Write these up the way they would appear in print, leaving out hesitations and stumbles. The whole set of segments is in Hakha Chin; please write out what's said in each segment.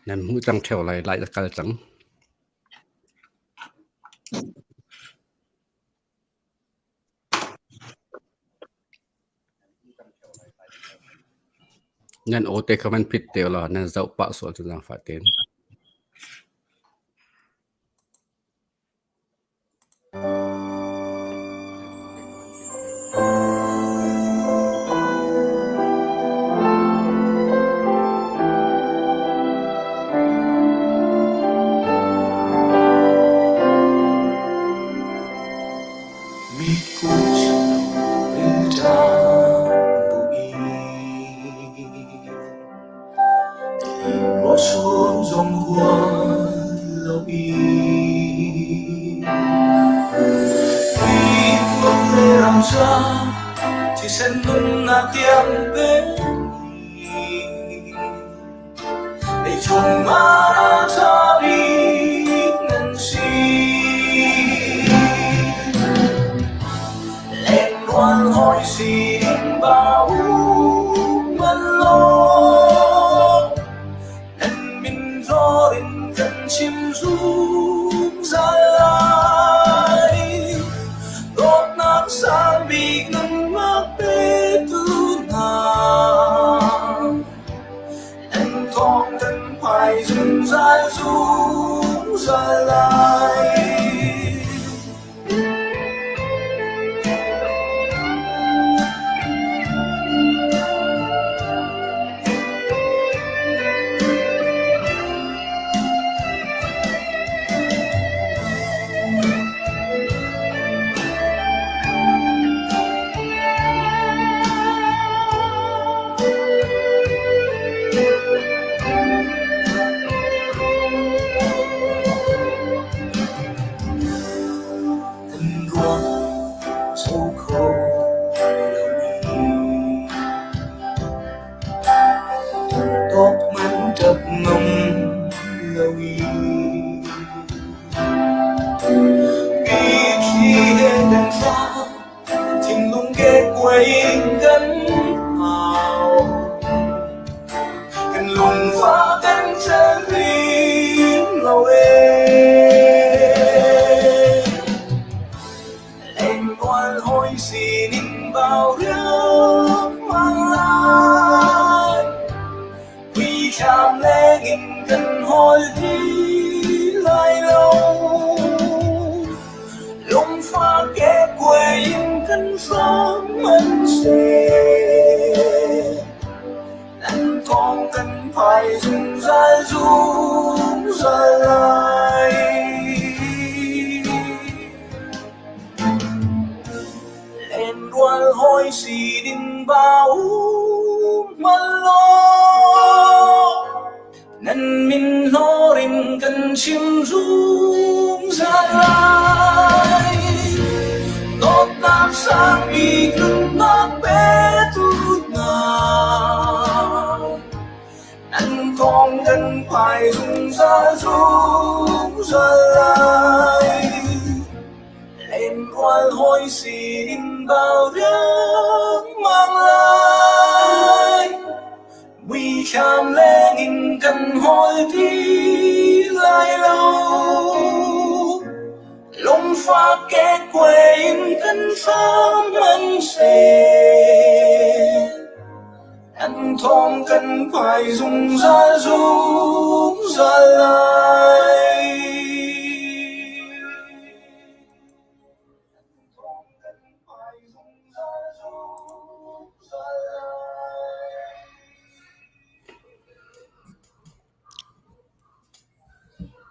Nan hmuh cang ṭheo lai, lai a kal cang. Nan aw te kha van phit te law nan zoh pah sual cu zaangfah tein.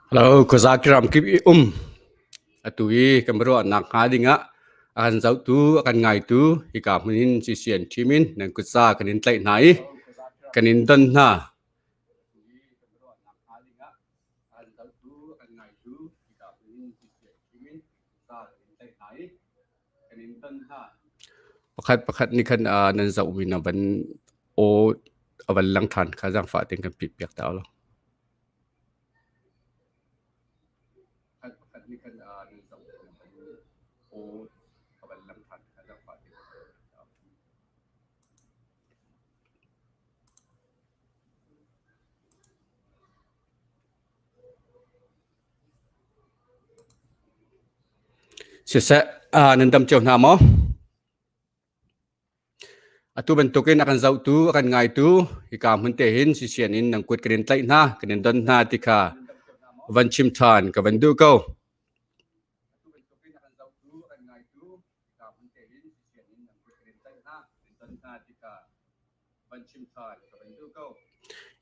Hello, khuaza ram kip i um. Atu i kan ruahnak hnga dingah a kan zohtu, a kan ngaitu hika hmun in CCN team in nan kutza kan in tlaih hna i kan in don hna. Pakhat pakhat nih khan nan zohmi na van aw a van lang ṭhan kha zaangfah tein kan pit piak ta ulaw. Siseh, nan dam cio hna maw? Atu bantukin a kan zohtu, a kan ngaitu, hika hmun te hin sisian in nan kut kan in tlaih hna, kan in don hna ti kha van chim ṭhan ka van duh ko.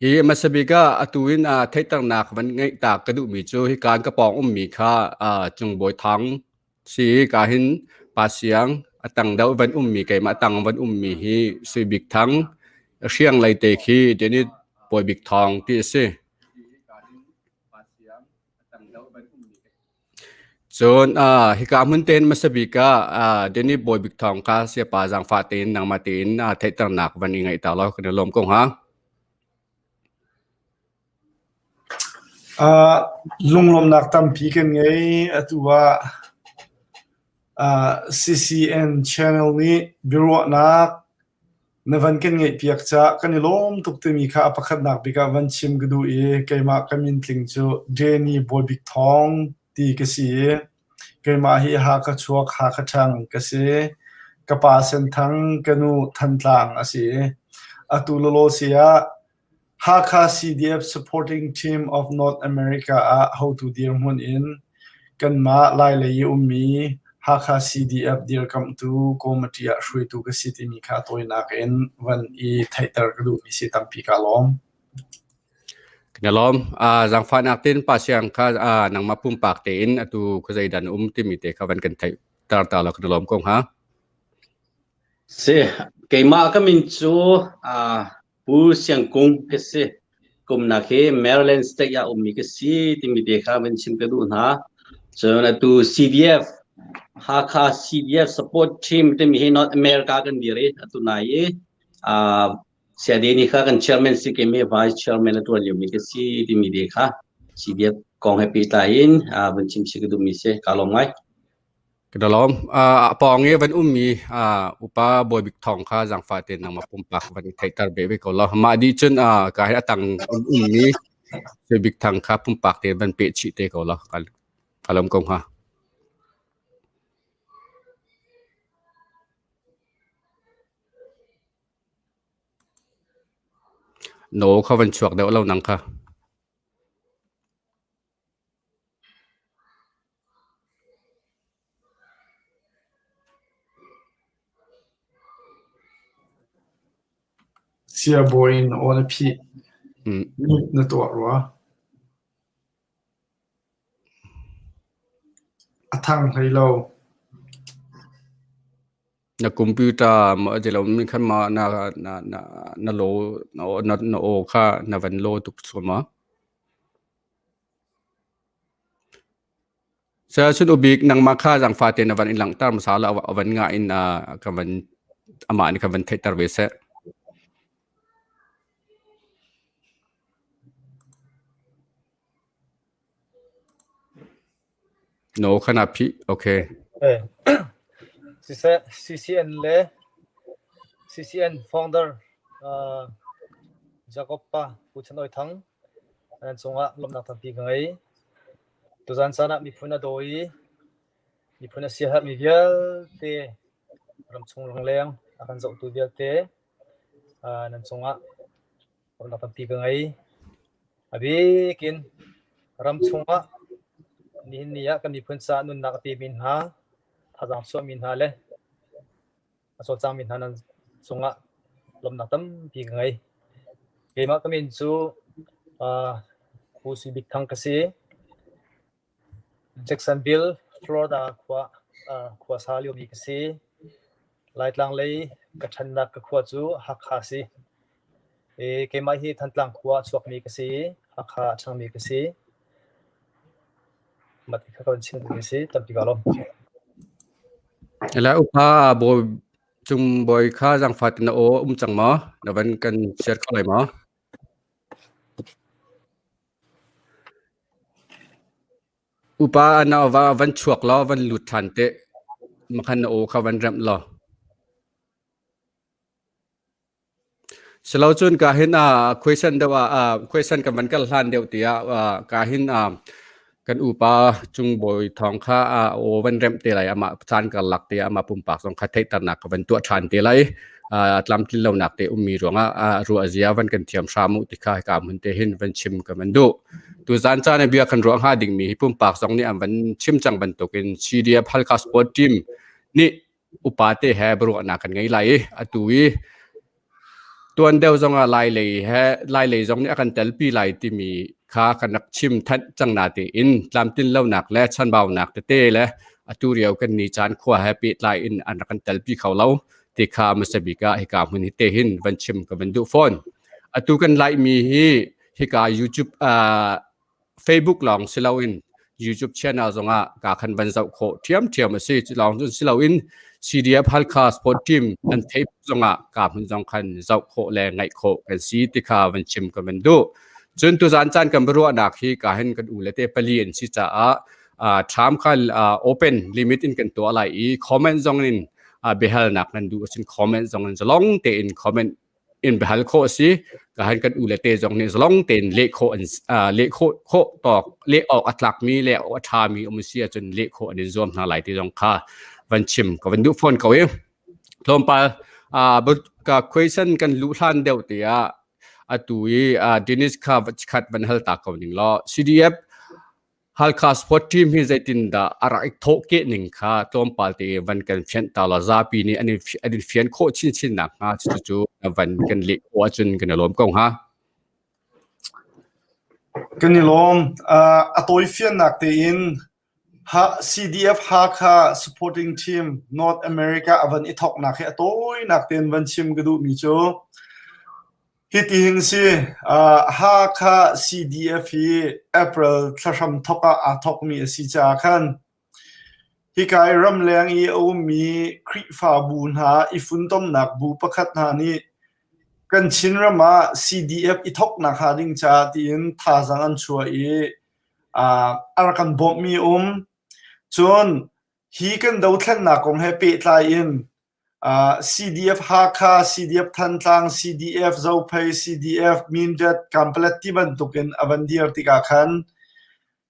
Hi hmasa bik ah atu in theihternak van ngeih ta ka duhmi cu hika ka pawng ummi kha Cungbawi Thang si ka hin Pa Siang a tang deuh van ummi keimah tang van ummi hi Sui Bik Thang hriang lei te khi Denit Bawi Bik Thawng ti a si. Cun hika hmun tein hmasa bik ah Danny Bawi Bik Thawng kha sayapa zaangfah tein nangmah tein theihternak van i ngeih ta law kan i lawm ko hnga. Lunglawmhnak tampi kan ngei. Atu ah CCN channel nih biaruahnak Na van kan ngeihpiak caah kan i lawm tuk timi kha a pakhatnak bik ah van chim ka duh i keimah ka mintling cu Danny Bawi Bik Thawng ti ka si i keimah hi Hakha chuak Hakha ṭhang ka si. Ka pa Senthang, ka nu Thantlang a si. Atu lawlaw si ah Hakha CDF Supporting Team of North America ah hotu dirhmun in kanmah Lailei i ummi Hakha CDF dirkamhtu committee ah hruaitu ka si timi kha tawinak in van i theihter ka duhmi si tampi kaa lawm. Kan i lawm. Zaangfahnak tein Pa Siang kha nangmah pumpak tein atu khuazei dah na um timi te kha van kan theihter ta law kan i lawm ko hnga. Si, keimah ka min cu Pu Siang Kung ka si. Kumnak hi Maryland State ah ummi ka si timi te kha van chim ka duh hna. Cun atu CDF Hakha CDF support team timi hi North America kan dir i atu nai i Sayadeni kha kan chairman si kemi vice chairman a tuan liomi ka si timi te kha CDF kong he pehtlai in van chim si ka duhmi si. Ka lawm ngai. Ka lawm. A pawng i van ummi upa Bawi Bik Thawng kha zaangfah tein nangmah pumpak van i theihter ve ve ko law. Mah dih cun ka hi a tang ummi Sui Bik Thang kha pumpak tein van peh chih te ko law. Ka lawm ko hnga. No kha van chuak deuh lo nang kha. Siabawi in aw na phih. Mit na tuah rua. A thang hlei lo. Na computer maw ti lo mi khan ma na na na na law na na aw kha na van law tuk sual ma? Cun ubik nangmah kha zaangfah tein a van in langhter hmasa la a van ngah in ka van amah nih ka van theihter ve seh. No kha na phih. Okay. Siseh CCN le CCN founder Jacob pa Pu Chan Awi Thang nan cungah lawmhnak tampi ka ngei. Tuzan caan ah miphun a daw i miphun a siaherhmi vialte ramchung ramleng a kan zohtu vialte nan cungah lawmhnak tampi ka ngei. A bik in ramchung ah nihin ni ah kan miphun caah nunnak a pemi hna, thazaang chuahmi hna le a cawlcangmi hna nan cungah lawmhnak tampi ka ngei. Keimah ka min cu Pu Sui Bik Thang ka si. Jacksonville, Florida khua khua sa liomi ka si. Laitlang lei ka ṭhannak ka khua cu Hakha a si. I keimah hi Thantlang khua a chuakmi ka si i Hakha a ṭhangmi ka si. Mah ti kha ka van chim duhmi a si. Tampi kaa lawm. Ela upa bawi cung bawi kha zaangfah na aw um cang maw? Na van kan share kho lai maw? Upa na va van chuak law van lut ṭhan te. Makhan na aw kha van remh law. Silo cun ka hin question deuh ah question kan van kal hlan deuh tiah ka hin. Kan upa Cung Bawi Thawng kha a aw van remh te lai amah caan karlak te amah pumpak zong kha theihternak ka van tuah ṭhan te lai. Tlamtlin lonak te ummi ruangah ruah zia van kan thiam hram u ti kha hika hmun te hin van chim ka van duh. Tuzaan caan i bia kan ruah hnga dingmi hi pumpak zong nih an van chim cang bantukin CDF Halkha Sport Team nih upa te he biaruahnak kan ngei lai i atu i tuan deuh zongah Lai lei he Lai lei zong nih a kan telpi lai timi kha kan rak chim thanh cang na tein tlamtlin lonak le chanbaunak tete le atu rio kan ni caan khua he pehtlai in an rak kan telpi kho lo ti kha hmasa bik ah hika hmun hi te hin van chim ka van duh fawn. Atu kan laimi hi hika YouTube uh, Facebook lawng si loin YouTube channel zongah ka khan van zoh khawh ṭhiamṭhiam a si. Cu lawng cun si loin CDF Halkha Sport Team an Facebook zongah ka hmun zong khan zoh khawh le ngaih khawh kan si ti kha van chim ka van duh. Cun tuzaan caan kan biaruahnak hi ka hin kan u le te pali an si caah uh, ṭham kha uh, open limit in kan tuah lai i comment zong in uh, biahalnak nan duh ahcun comment zong in zalong tein comment in biahal khawh a si. Ka han kan u le te zong nih zalong tein leh khawh an leh khawh khawh tawk leh awk a tlakmi leh awk a ṭhami um si ahcun leh khawh an in zuam hna lai ti zong kha van chim ka van duh fawn ko i tlawmpal ka question kan luh hlan deuh te ah atu i Dennis kha khat van hal ta ko ning law CDF Halkha sport team hi zeitindah a rak i thawhkeh ning kha tlawmpal te van kan fianh ta law zapi nih an in, an in fian khawh chinchin nakhnga cucu van kan leh khawh ahcun kan i lawm ko hnga. Kan i lawm. Uh, a tawi fiannak tein ha, CDF Hakha supporting team North America a van i thawknak hi a tawinak tein van chim ka duhmi cu Hitihin si, Hakha CDF hi April thla hramthawk ah aa thawkmi a si caah khan hika i ramleng i a ummi Khrihfabu hna i funtomnak bu pakhat hna nih kan Chinram ah CDF i thawknak hnga ding caah tiin thazaang an chuah i a rak kan bawmhmi a um. Cun hi kan dothlennak kong he pehtlai in CDF Hakha, CDF Thantlang, CDF Zophei, CDF Mindat, Kanpalet ti bantuk in a van dir tikah khan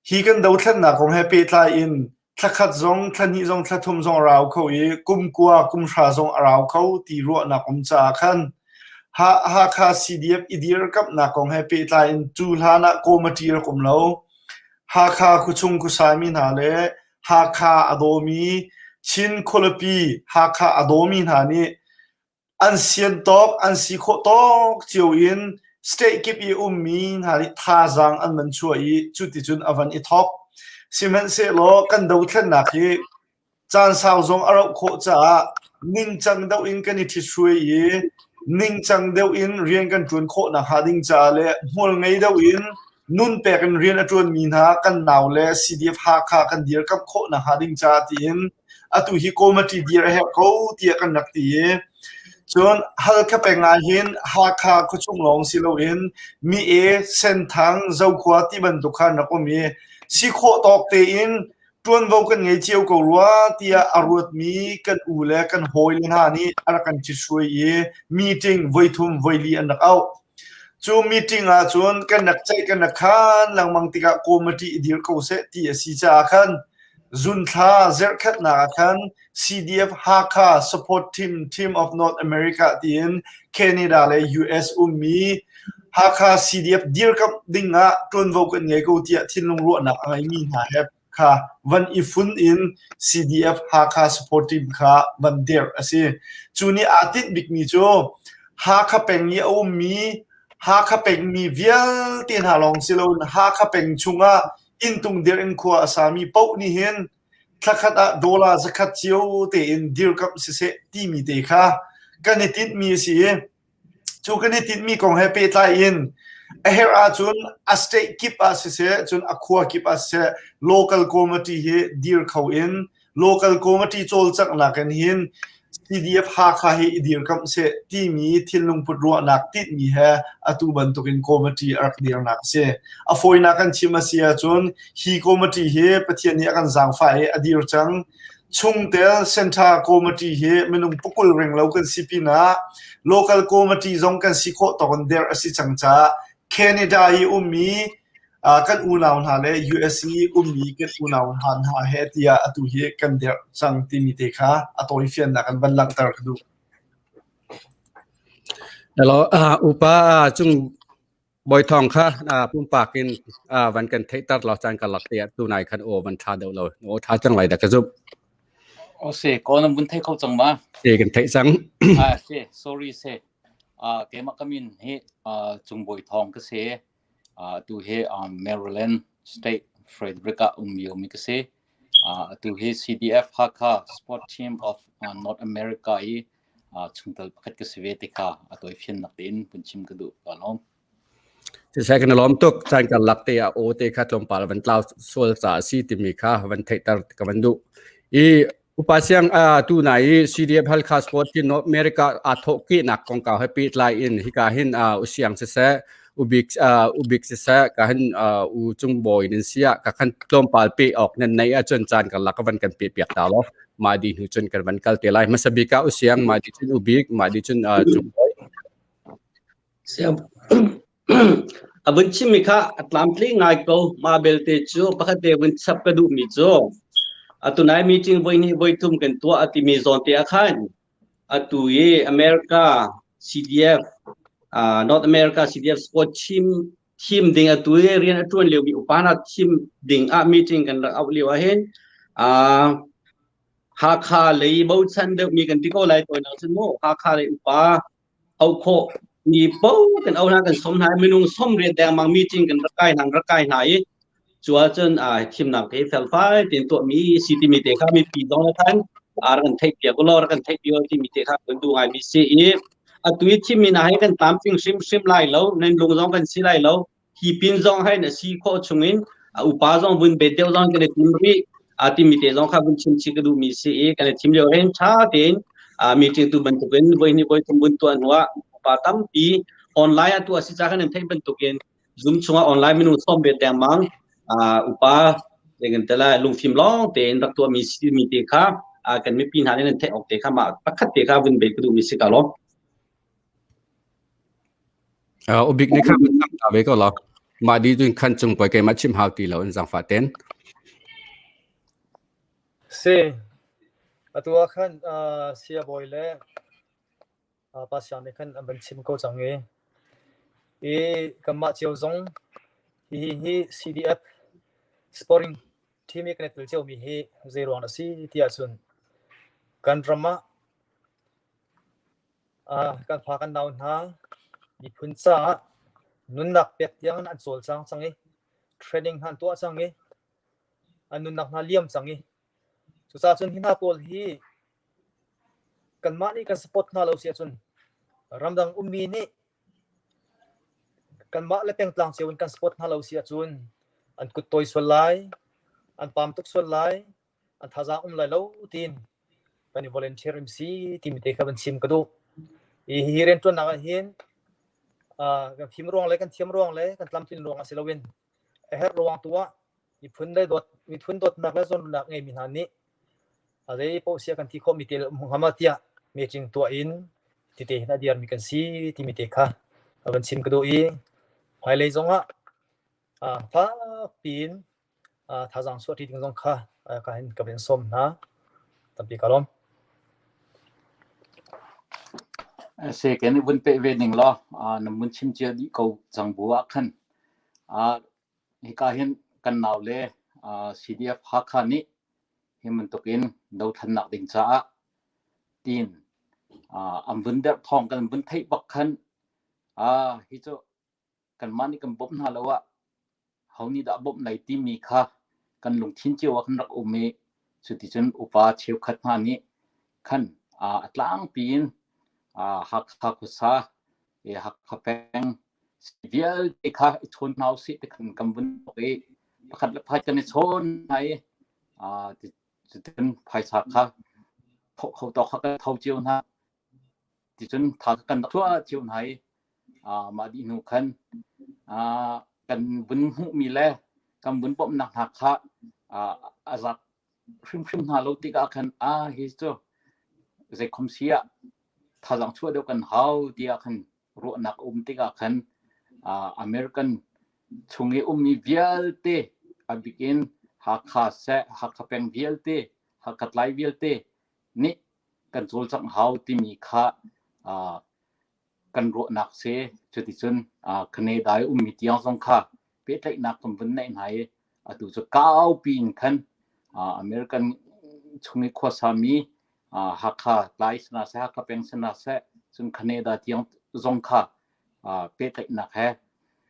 hi kan dothlennak kong he pehtlai in thlakhat zong, thlahnih zong, thlathum zong a rau kho i kum kua, kum hra zong a rau kho ti ruahnak um caah khan Hakha CDF i dirkamhnak kong he pehtlai in cu hlan ah committee rak um lo. Hakha khuachung khuasaimi hna le Hakha a dawmi Chin khualipi Hakha a dawmi hna nih an sian tawk, an si khawh tawk cio in state kip i ummi hna nih thazaang an van chuah i cuticun a van i thawk. Sihmanhsehlaw kan dothlennak hi Caan sau zong a rauh khawh caah ningcang deuh in kan i ṭhithruai i ningcang deuh in rian kan ṭuan khawh nakhnga ding caah le hmual ngei deuh in nun pek in rian a ṭuanmi hna kan nau le CDF Hakha kan dirkamh khawh nakhnga ding caah tiin atu hi committee dir a herh ko tiah kan rak ti i cun Halkha peng ah hin Hakha khuachung lawng si loin Mi-e, Senthang, Zokhua ti bantuk kha an rak um i si khawh tawk tein Ṭuanvo kan ngei cio ko rua tiah a ruatmi kan u le kan hawile hna nih a rak kan ṭhithruai i meeting voithum voili an rak auh. Cu meeting ah cun kan rak ceih kan rak khaan lengmang tikah committee i dir ko seh ti a si caah khan zunthla zerhkhatnak ah khan CDF Hakha Support Team Team of North America tiin Canada le US ummi Hakha CDF dirkamh ding ah ṭuanvo kan ngei ko tiah thinlung ruahnak a ngeimi hna he kha van i fun in CDF Hakha Support Team kha van dirh a si. Cu nih aa tinh bikmi cu Hakha peng i a ummi Hakha pengmi vialte hna lawng si loin Hakha peng chungah inntung dirh in khua a sami paoh nih hin thlakhat ah dollar zakhat cio tein dirkamh siseh timi te kha kan i tinhmi a si i Cu kan i tinhmi kong he pehtlai in a herh ahcun a state kip ah siseh, cun a khua kip ah siseh local committee hi dir kho in local committee cawlcanghnak in hin CDF Hakha hi i dirkamh seh timi thinlungput ruahnak tinhmi he atu bantukin committee a rak dirnak a si. A fawinak kan chim a si ahcun hi committee hi Pathian nih a kan zaangfah i a dir cang. Chungtel Center Committee hi minung pakul renglo kan si pinah local committee zong kan si khawh tawk in derh a si cang caah Canada i ummi. Kan unau hna le US i ummi kan unau hna hna he tiah atu hi kan dirh cang timi te kha a tawifiannak in van langhter ka duh. Hello, upa cung Bawi Thawng kha pumpak in van kan theihter law caan karlak te ah tunai khan aw van ṭha deuh lo. Aw ṭha cang lai dah ka zumh. O se, ko nan vun thei kho cang ma? Se kan theih cang. Ah se, sorry se. Ah keimah ka min hi Cung Bawi Thawng ka si. Atu hi Maryland State Frederick ah um liomi ka si. Atu hi CDF Hakha Sport Team of North America i chungtel pakhat ka si ve ti kha a tawifiannak tein vun chim ka duh. Ka lawm. Siseh kan i lawm tuk. Caan karlak te ah aw te kha tlawmpal van tlau sual ca a si timi kha van theihter ka van duh. I upa siang tu nai i CDF Halkha Sport hi North America aa thawhkehnak kongkau he pehtlai in hika hin usiang siseh ubik ubik siseh ka hin u cung bawi nan si ah ka khan tlawmpal pe awk nan nei ahcun caan karlak ka van kan pe piak ta law mah di hnu cun kan van kal te lai. Hmasa bik ah usiang mah di cun ubik mah di cun cung bawi. Siang a vun chimmi kha a tlamtling ngai ko. Mah belte cu pakhat te vun chap ka duhmi cu atu nai meeting voi hnih voi thum kan tuah a timi zawn te ah khan atu i America CDF North America CDF sport team thim ding atu i rian a ṭuan liomi upa hna thim ding ah meeting kan rak auh lio ah hin Hakha lei bochan deuhmi kan ti ko lai tawinak cun mu Hakha lei upa auh khawh mi paoh kan auh hna kan sawm hna i minung 80 dengmang meeting kan rak kai hna rak kai hna i cu ahcun thimnak te felfai tein tuahmi si timi te kha mipi zong le khan rak kan theih piak ulaw rak kan theih piak timi te kha kan duh ngaimi si i atu i thimmi hna hi kan tlamtling hrimhrim lai lo nan lung zong kan si lai lo Hi pin zong hin a si khawh chungin a upa zong vun bet deuh zong kan i tim rih. A timi te zong kha vun chim chih ka duhmi si i kan i thim lio hin ṭha tein meeting tu bantukin voi hnih voi thum vun tuah hnuah upa tampi online ah tuah si ca kan in theih bantukin Zoom chungah online minung sawm bet dengmang upa kan te lai lungfim lawng tein rak tuahmi si mi te kha kan mipi hna nih nan theih awk te kha mah pakhat te kha vun bet ka duhmi si ka lo. Ubik nih khan van ta ve ko law. Mah dih cun khan cung poi keimah chim hau ti lo in zaangfah ten. Si. Atu ah khan siabawi le pa siang nih khan an van chim ko cang i i kanmah cio zong hihi hi CDF sporting team i kan i tel ciomi hi zei ruang dah si ti ahcun kan ram ah Kan fa kan nau hna miphun caah nunnak pek tiang in an cawlcang cang i training hna an tuah cang i an nunnak hna liam cang i cucaah cun hi hna pawl hi kanmah nih kan support hna lo si ahcun ramdang ummi nih kanmah le pengtlang cio in kan support hna lo si ahcun an kut tawi sual lai, an paam tuk sual lai, an thazaang um lai lo tiin kan i volunteer im si timi te kha van chim ka duh. Hi hi rianṭuannak ah hin kan fim ruang le kan thiam ruang le kan tlamtlin ruang ah si loin a herh ruang tu ah miphun le dawt miphun dawtnak le zawnruahnak ngeimi hna nih a zei paoh sia kan ti khawhmi te le um hngam ah tiah meeting tuah in tite hin a dirmi kan si timi te kha a van chim ka duh i hmailei zong ah fak piin thazaang chuahṭi ding zong kha ka hin ka van sawm hna. Tampi ka lawm. Se kan i vun peh ve ning law na mun chim cia dih ko cang bu ah khan hika hin kan nau le CDF Hakha nih hi bantukin dothlannak ding caah tiin an vun derh thawng kan vun theih bak khan hi cu kanmah nih kan bawmh hna lo ah ho nih dah bawmh lai timi kha kan lungthin cio ah kan rak um i cuticun upa cheukhat hna nih khan a tlangpi in Hakha khuasa Hakha peng vialte kha i chawn hna usih ti khan kan vun thawk i pakhat le pakhat kan i chawn hna i cuticun phaisa kha thawh kho tawk kha kan tho cio hna. Ticun tha kan rak chuah cio hna i mah dih hnu khan kan vun hmuhmi le kan vun bawmhnak hna kha a zat hrimhrim hna lo tikah khan a hi cu zeikhom si ah thazaang chuah deuh kan hau tiah khan ruahnak um tikah khan American chung i ummi vialte a bik in Hakha seh Hakha peng vialte Hakha tlai vialte nih kan cawlcangh hau timi kha kan ruahnak si. Cuticun Canada i ummi tiang zong kha pehtlaihnak kan vun neih hna i atu cu kaupi in khan American chung i khuasami Hakha tlai si hna seh, Hakha peng si hna seh, cun Canada tiang zong kha pehtlaihnak he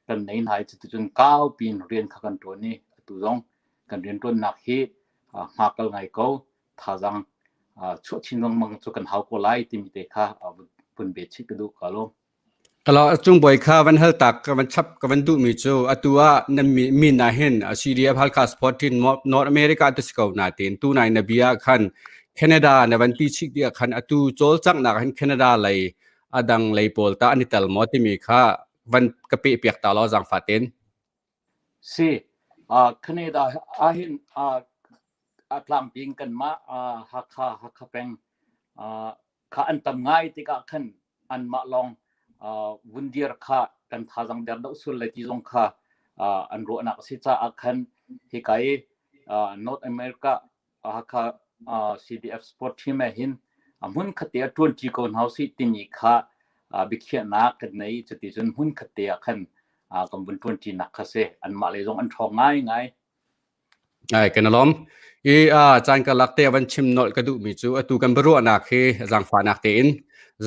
kan nei hna i cuticun kaupi in rian kha kan ṭuan i atu zong kan rianṭuannak hi hmakal ngai ko thazaang chuah chin lengmang cu kan hau ko lai timi te kha vun be chih ka duh ka lo. Kala cung bawi kha van hal tak ka van chap ka van duh mi cu atu ah nan min ah hin CDF Halkha Sport Team North America tu si ko na tin tu nai na bia khan Canada na van ti chik dia khan atu cawlcangh nak hin Canada lei adang lei pawl ta ani tel maw timi kha van ka pe piak ta lo zang fa ten. Si, Canada ahhin a tlangpi in kanmah Hakha, Hakha peng kha an tam ngai tikah khan anmah lawng vun dir kha kan thazaang der deuh sual lai ti zong kha an ruahnak a si caah khan hika i North America Hakha CDF Sport Team ah hin hmun khat te ah ṭuanṭi ko hna usih timi kha biakhiahnak kan nei. Cuticun hmun khat te ah khan kan vun ṭuanṭinak kha si. Anmah lei zong an ṭhawng ngaingai. Ai kan alom. I a caan karlak te van chim nolh ka duhmi cu atu kan biaruahnak hi zaangfahnak tein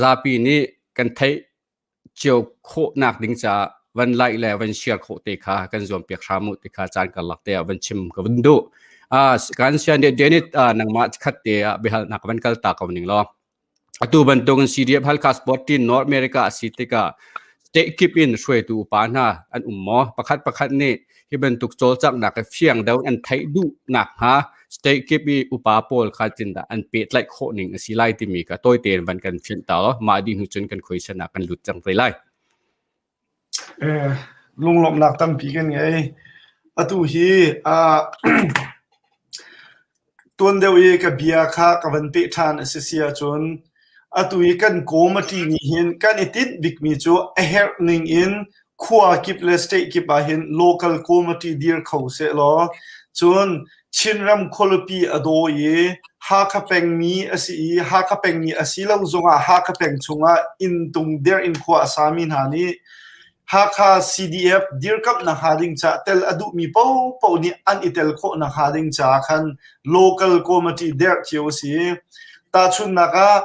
zapi nih kan theih cio khawhnak ding caah van like le van share khawh te kha kan zuam piak hram u ti kha caan karlak te ah van chim ka vun duh. Kan sian de Denit nangmah khat te ah biahalnak van kal ta ko ning law. Atu bantuk in CDF Halkha Sport Team North America a si tikah state kip in hruaitu upa hna an um maw? Pakhat pakhat nih hi bantuk cawlcanghnak hi fiang deuh an theih duh nakhnga state kip i upa pawl kha cindah an pehtlaih khawh ning a si lai timi kha tawi tein van kan fianh ta law mah dih hnu cun kan khuaisan ah kan lut cang te lai. Eh, lunglawmhnak tampi kan ngei. Atu hi ah Tuan deuh i ka bia kha ka van peh ṭhan a si si ahcun atu i kan committee nih hin kan i tinh bikmi cu a herh ning in khua kip le state kip ah hin local committee dir kho sehlaw cun Chinram khualipi a daw i Hakha pengmi a si i Hakha pengmi a si lo zongah Hakha peng chungah inntung der in khua a sami hna nih Hakha CDF dirkamhnak hnga ding caah tel a duhmi paohpaoh nih an i tel khawh nakhnga ding caah khan local committee derh cio a si. Tahchunhnak ah,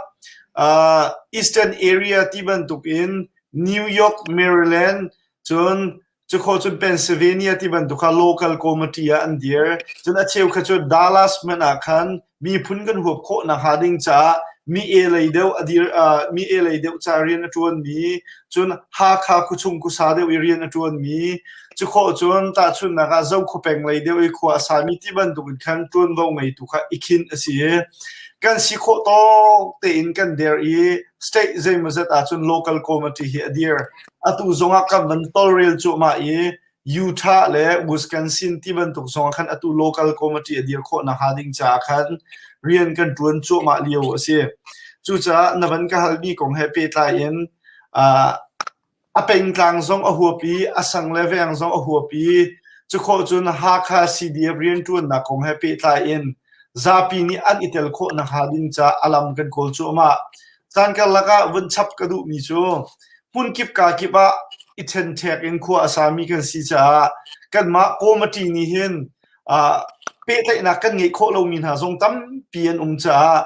uh, Eastern Area ti bantuk in New York, Maryland, cun cukhawh cun Pennsylvania ti bantuk kha local committee ah an dir. Cun a cheu kha cu Dallas hmanh ah khan miphun kan huap khawh nakhnga ding caah mi e lei deuh a dir mi e lei deuh ca rian a ṭuanmi cun Hakha khuachung khuasa deuh i rian a ṭuanmi cu khawh cun tahchunhnak ah Zokhua peng lei deuh i khua a sami ti bantuk in khan ṭuanvo ngeitu kha i khinh a si i kan si khawh tawk tein kan der i state zeimawzat ahcun local committee hi a dir atu zongah kan van tolrel cuahmah i Utah le Wisconsin ti bantuk zong ah khan atu local committee a dir khawh nakhnga ding caah khan rian kan ṭuan cuahmah lio a si. Cucaah na van ka halmi kong he pehtlai in uh, a pengtlang zong a huap i a sang le veng zong a huap i cukhawh cun Hakha CDF rianṭuannak kong he pehtlai in zapi nih an i tel khawh nakhnga ding caah a lam kan kawl cuahmah. Caan karlak ah vun chap ka duhmi cu hmunkip kaa kip ah i ṭhenṭhek in khua a sami kan si caah kanmah committee nih hin uh, pehtlaihnak kan ngeih khawh lomi hna zong tampi an um caah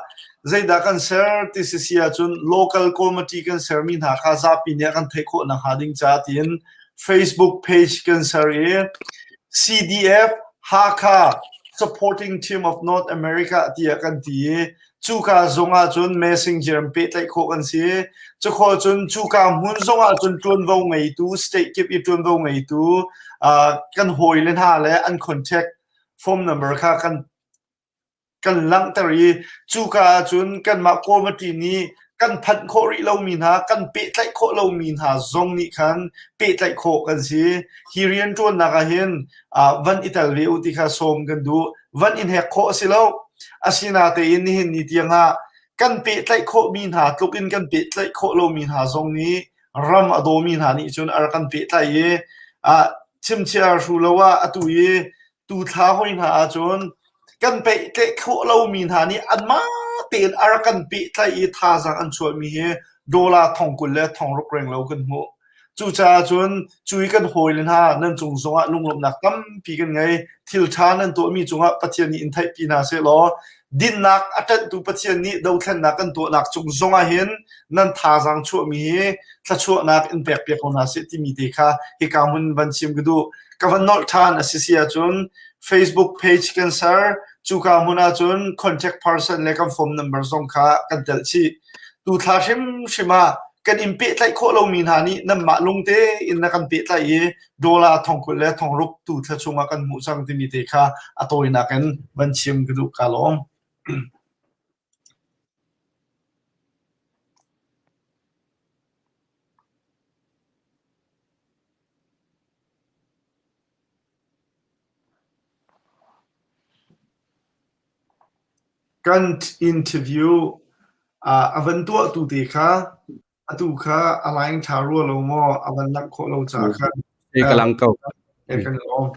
zeidah kan ser ti si si ahcun local committee kan sermi hna kha zapi nih a kan theih khawh nakhnga ding caah tiin Facebook page kan ser i CDF Hakha Supporting Team of North America tiah kan ti i cuka zung ahcun messenger in pehtlaih khawh kan si. Cukhawh cun cuka hmun zong ahcun ṭuanvo ngeitu state kip i ṭuanvo ngeitu uh, kan hawile hna le an contact phone number kha kan kan langhter i cuka ahcun kanmah committee nih kan phanh khawh rih lomi hna kan pehtlaih khawh lomi hna zong nih khan pehtlaih khawh kan si. Hi rianṭuannak ah hin uh, van i tel ve u ti kha sawm kan duh. Van in hek khawh a si lo. Asinatein nihin ni tiangah kan pehtlaih khawhmi hna tluk in kan pehtlaih khawh lomi hna zong nih ram a dawmi hna nih cun a rak kan pehtlaih i uh, Chimchia hru lo ah atu i tu thla hoi hna ahcun kan pehtlaih khawh lomi hna nih anmah tein a rak kan pehtlaih i thazaang an chuahmi hi dollar thong 20 le thong ruk renglo kan hmuh. Cucaah cun cu i kan hawile hna nan cung zongah lunglawmhnak tampi kan ngei. Thil ṭha nan tuahmi cungah Pathian nih in theihpi hna sehlaw dinnak a ṭanhtu Pathian nih dothlennak kan tuahnak cung zongah hin nan thazaang chuahmi hi thluachuahnak in pekpiak ko hna seh timi te kha hika hmun van chim ka duh. Ka van nolh ṭhan a si si ahcun Facebook page kan ser. Cuka hmun ahcun contact person le kan phone number zong kha kan telh chih. Tu thla hrimhrim ah kan in pehtlaih khawh lomi hna nih nanmah lung tein na kan pehtlaih i dollar thong 20 le thong ruk tu thla chungah kan hmuh cang timi te kha a tawinak in van chim ka duh ka lawm. Kan interview a van tuahtu te kha atu kha a line ṭha rua lo maw a van langh khawh lo caah khan Ka lang ko. Kan lawm.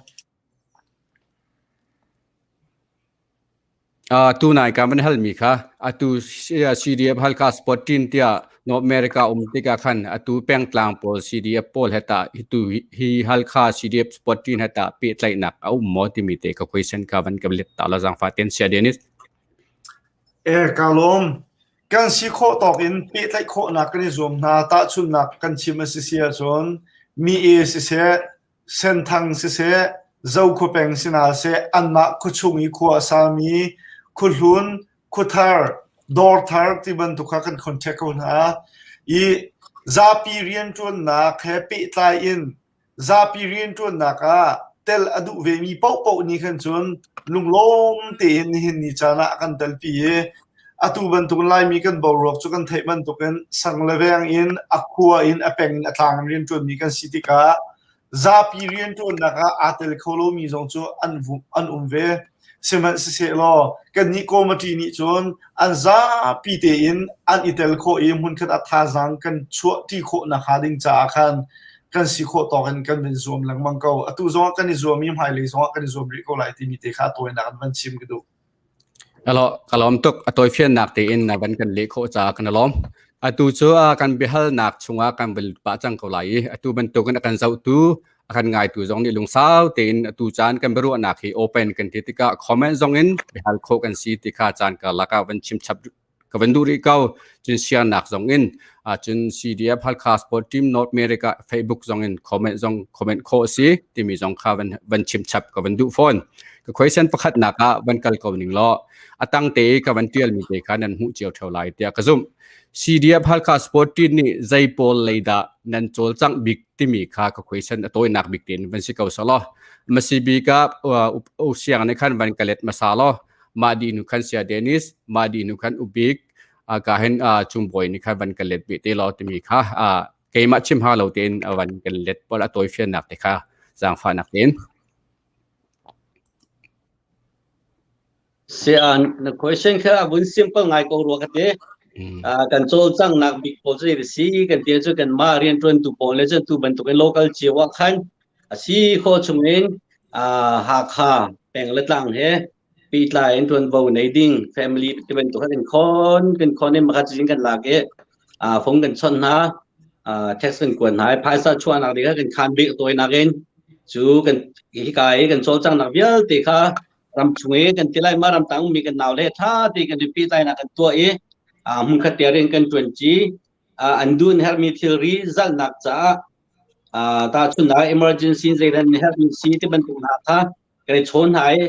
Tu nai ka van halmi kha atu CDF Halkha Sport Team tiah North America um tikah khan atu pengtlang pawl CDF pawl he tah hitu hi Halkha CDF Sport Team he tah pehtlaihnak a um maw timi te ka question ka van ka let ta la zaangfah ten sia Dennis. Eh ka lawm. Kan si khawh tawk in pehtlaih khawhnak kan i zuam hna. Tahchunhnak kan chim a si si ahcun mi e siseh Senthang siseh, Zokhua peng si hna seh, anmah khuachung i khua a sami khuahlun, khuathar, dawrthar ti bantuk kha kan contact ko hna. I zapi rianṭuannak he pehtlai in zapi rianṭuannak ah tel a duh vemi paohpaoh nih khan cun lunglawm tein nihin ni caan ah a kan telpi i atu bantuk Laimi kan boruak cu kan theih bantukin sang le veng in a khua in a peng in a tlang in rianṭuanmi kan si tikah zapi rianṭuannak ah aa tel kho lomi zong cu an an um ve. Sihmanhsehlaw kannih committee nih cun an zapi tein an i tel khawh i hmunkhat ah thazaang kan chuahṭi khawh nakhnga ding caah khan kan si khawh tawk in kan van zuam lengmang ko. Atu zongah kan i zuam i hmailei zongah kan i zuam rih ko lai timi te kha tawinak in van chim ka duh. Ka lawm tuk. A tawifiannak tein na van kan leh khawh caah kan i lawm. Atu cu kan biahalnak chungah kan van lut pah cang ko lai i atu bantukin a kan zohtu, a kan ngaitu zong nih lungsau tein atu caan kan biaruahnak hi open kan ti tikah comment zong in biahal khawh kan si ti kha caan karlak ah van chim chap ka van duh rih ko. Cun siarnak zong in cun CDF Halkha Sport Team North America Facebook zong in comment zong comment khawh a si timi zong kha van van chim chap ka van duh fawn. Ka question pakhatnak ah van kal ko ning law a tang te i ka van tial mi te kha nan hmuh cio theo lai tiah ka zumh. CDF Halkha Sport Team nih zei pawl lei dah nan cawlcangh bik timi kha ka question a tawinak bik tein van si ko selaw. Masi bik ah u siang nih khan van ka let hmasa law mah dih nu khan sia Dennis mah dih nu khan ubik ka hin chungbawi nih khan van ka let bih te law timi kha keimah chim ha lo tein van kan let pawl a tawifiannak te kha zaangfahnak tein. Sian na question kha a vun simple ngai ko rua ka ti. Kan cawlcanghnak bik pawl cu zei si kan ti cu kan mah rianṭuantu pawl le cun tu bantukin local cio ah khan a si khawh chungin Hakha peng le tlang he pehtlai in ṭuanvo nei ding family ti bantuk kha kan khon kan khon in makhat cin kan lak i phone kan chawnh hna text kan kuat hna i phaisa chuahnak ding kha kan khan bik tawinak in cu kan hika i kan cawlcanghnak vialte kha ram chung i kan ti lai ma ramtang mi kan nau le ṭha te kan pehtlaihnak kan tuah i hmunkhat te rian kan ṭuanṭi an duh an herhmi thilri zalhnak caah tahchunhnak emergency zeidan herhmi si ti bantuk hna kha kan i chawn hna i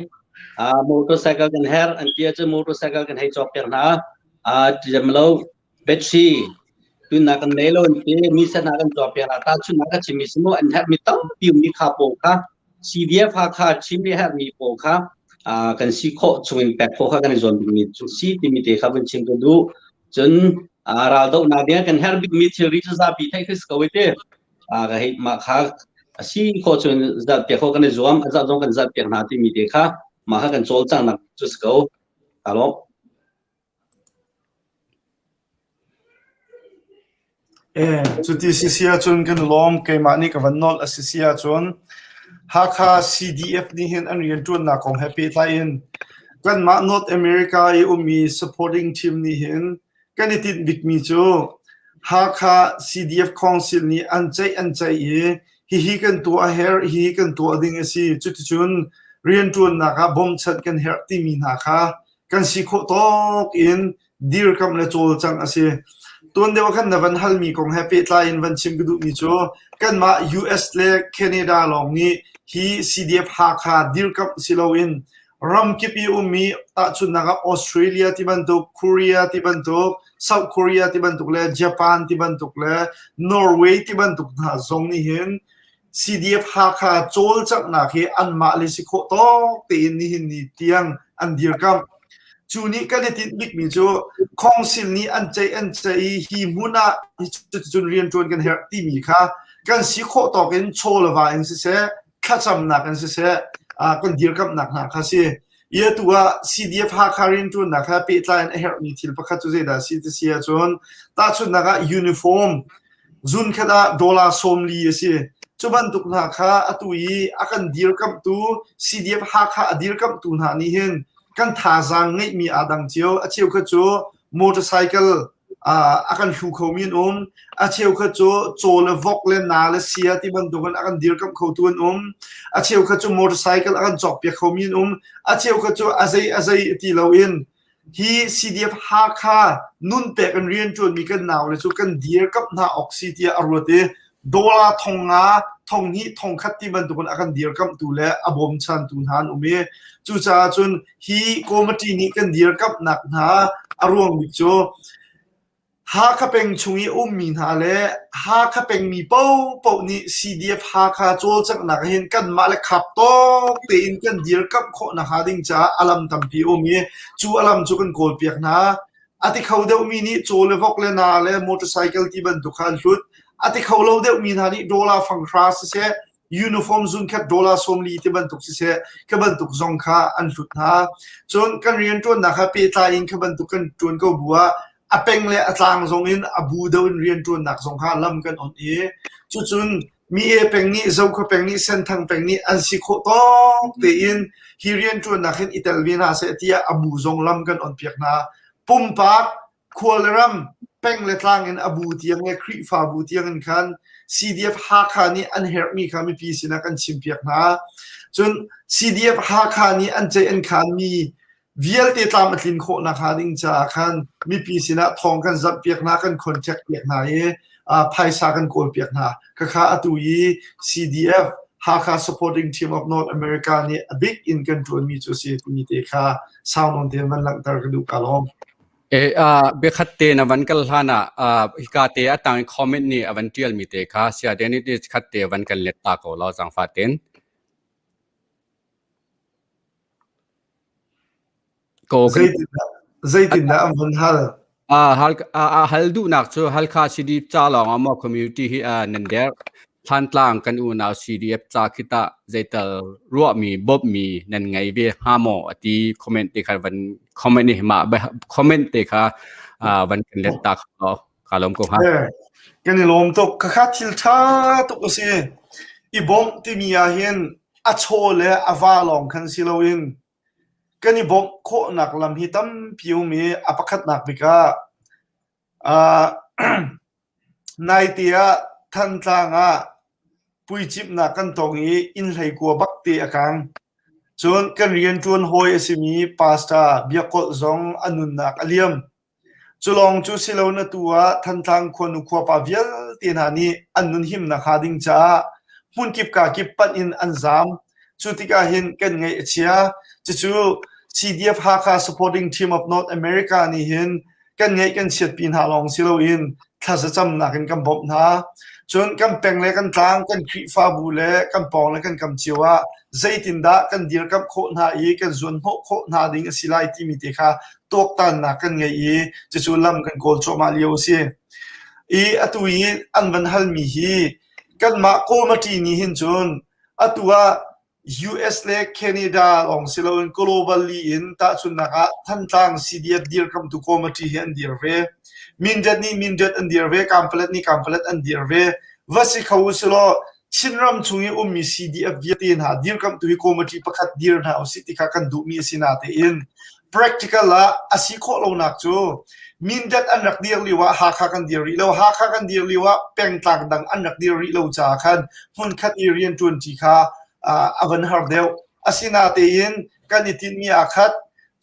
motorcycle kan herh an ti ahcun motorcycle kan hei cawk piak hna lo battery tunnak kan nei lo an ti mi san hna kan cawk piak hna tahchunhnak ka chimmi si mu an herhmi tampi ummi kha pawl kha CDF Hakha Chin nih herhmi pawl kha kan si khawh chungin pek khawh kha kan i zuam bikmi cu si timi te kha vun chim ka duh cun raldohnak ding kan herh bikmi thilri cu zapi theih khi si ko te ka hei mah kha a si khawh cun zalh piak khawh kan i zuam a zalh zong kan zalh piak hna timi te kha mah kha kan cawlcanghnak cu si ko ka lawm Cuti si si ahcun kan i lawm. Keimah nih ka van nolh a si si ahcun. Hakha CDF nih hin an rianṭuannak kong he pehtlai in kanmah North America i ummi supporting team nih hin kan i tinh bikmi cu Hakha CDF Council nih an ceih an ceih i hihi kan tuah a herh, hihi kan tuah ding a si. Cuticun rianṭuannak ah bawmchanh kan herh timi hna kha kan si khawh tawk in dirkamh le cawlcangh a si. Tuan deuh ah khan na van halmi kong he pehtlai in van chim ka duhmi cu kanmah US le Canada lawng nih hi CDF Hakha dirkamh si loin ramkip i ummi tahchunhnak ah Australia ti bantuk, Korea ti bantuk, South Korea ti bantuk le Japan ti bantuk le Norway ti bantuk hna zong nih hin CDF Hakha cawlcanghnak hi anmah le si khawh tawk tein nihin ni tiang an dirkamh. Cu nih kan i tinh bikmi cu khawngsil nih an ceih an ceih i hi hmun ah cuticun rianṭuan kan herh timi kha kan si khawh tawk in chaw le va in siseh, thlacamnak in siseh, kan dirkamhnak hna kha si. I atu ah CDF Hakha rianṭuannak he pehtlai in a herhmi thil pakhat cu zeidah a si ti si ahcun tahchunhnak ah uniform Zunkhat ah dollar 40 a si. Cu bantuk hna kha atu i a kan dirkamhtu CDF Hakha a dirkamhtu hna nih hin kan thazaang ngeihmi aa dang cio. A cheukhat cu motorcycle a kan hlu khomi an um. A cheukhat cu caw le vok le na le sia ti bantukin a kan dirkamh khotu an um. A cheukhat cu motorcycle a kan cawkpiak khomi an um. A cheukhat cu a zei a zei ti loin Hi CDF Hakha nunpek in rianṭuanmi kan naule cu kan dirkamh hna awk si tiah a ruat i dollar 5,000, 2,000, 1,000 ti bantukin a kan dirkamhtu le a bawmchantu hna an um i cucaah cun hi committee nih kan dirkamhnak hna a ruang bik cu Hakha peng chung i a ummi hna le Hakha pengmi paohpaoh nih CDF Hakha cawlcanghnak ah hin kanmah le khap tawk tein kan dirkamh khawh nakhnga ding caah a lam tampi a um i cu a lam cu kan kawlpiak hna. A ti kho deuhmi nih caw le vok le naa le motorcycle ti bantuk kha an hlut. A ti kho lo deuhmi hna nih dollar fanghra siseh, uniform zunkhat dollar 40 ti bantuk siseh, kha bantuk zong kha an hlut hna. Cun kan rianṭuannak he pehtlai in kha bantuk kan ṭuan ko bu ah a peng le a tlang zong in a bu deuh in rianṭuannak zong kha lam kan on i cucun mi e peng nih Zokhua peng nih Senthang peng nih an si khawh tawk tein hi rianṭuannak hin i tel ve hna seh tiah a bu zong lam kan on piak hna. Pumpak khua le ram peng le tlang in a bu tiang le Khrihfabu tiang in khan CDF Hakha nih an herhmi kha mipi sinah kan chimpiak hna. Cun CDF Hakha nih an ceih an khanmi vialte tlam a tlin khawh nakhnga ding caah khan mipi sinah thawng kan zamhpiak hna, kan contact piak hna i phaisa kan kawlpiak hna. Khakha atu i CDF Hakha Supporting Team of North America nih a bik in kan ṭuanmi cu a si timi te kha sau nawn tein van langhter ka duh ka lawm. Biakhat te na van kal hlan ah hika te a tang i comment nih a van ṭialmi te kha sia te nih khat te van kan let ta ko law zaangfah tein. Zeitindah an vun hal? Hal duhnak cu Halkha CDF ca lawng ah maw community hi nan derh? Thlantlang kan unau CDF ca khi tah zeital ruahmi, bawmhmi nan ngei ve hnga maw? A ti comment te kha van comment hi mah comment te kha van kan let ta kho ka lawm ko hnga. Kan i lawm tuk. Khakha thil ṭha tuk a si. I bawmh timi ah hin a chaw le a va lawng khan si loin kan i bawmh khawhnak lam hi tampi um i a pakhatnak bik ah uh, naite ah Thantlang ah puicimhnak kan tong i inn hleikua bak te a kang. Cun kan rianṭuan hawi a simi pastor Biakkolh zong a nunnak a liam. Cu lawng cu si loin atu ah Thantlang khuanu khuapa vialte hna nih an nunhimnak hnga ding caah hmunkip kakip panh in an zaam. Cu tikah hin kan ngaih a chia. Cucu CDF Hakha Supporting Team of North America nih hin kan ngaih kan chiatpi hna lawng si loin thlazacamnak in kan bawmh hna. Cun kan peng le kan tlang, kan Khrihfabu le kan pawng le kan kam cio ah zeitindah kan dirkamh khawh hna i kan zuanhnawh khawh hna ding a si lai timi te kha tuaktannak kan ngei i cucu lam kan kawl cuahmah lio a si. I atu i an van halmi hi kanmah committee nih hin cun atu ah US le Canada lawng si loin globally in tahchunhnak ah Thantlang CDF dirkamtu committee hi an dir ve. Mindat nih Mindat an dir ve, Kampalet nih Kampalet an dir ve. Va si kho u silaw. Chinram chung i ummi CDF vialte hna dirkamhtu hi committee pakhat dir hna usih ti kha kan duhmi a si natein practical ah a si khawh lonak cu Mindat an rak dir lio ah Hakha kan dir rih lo. Hakha kan dir lio ah pengtlang dang an rak dir rih lo caah khan hmunkhat i rianṭuanṭi kha a van har deuh. Asinatein kan i tinhmi aa khat.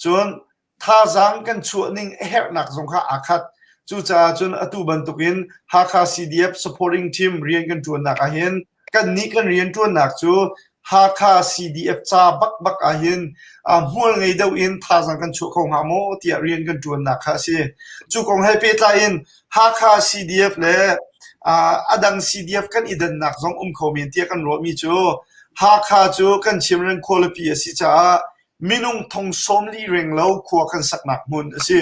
Cun thazaang kan chuah ning a herhnak zong kha aa khat. Cucaah cun atu bantukin Hakha CDF supporting team rian kan ṭuannak ahhin kannih kan rian ṭuannak cu Hakha CDF ca bakbak ahhin hmual ngei deuh in thazaang kan chuah kho hnga maw tiah rian kan ṭuannak kha a si. Cu kong he pehtlai in Hakha CDF le a dang CDF kan i dannak zong um kho men tiah kan ruahmi cu Hakha cu kan Chinram khualipi a si caah minung thong 40 renglo khua kan saknak hmun a si.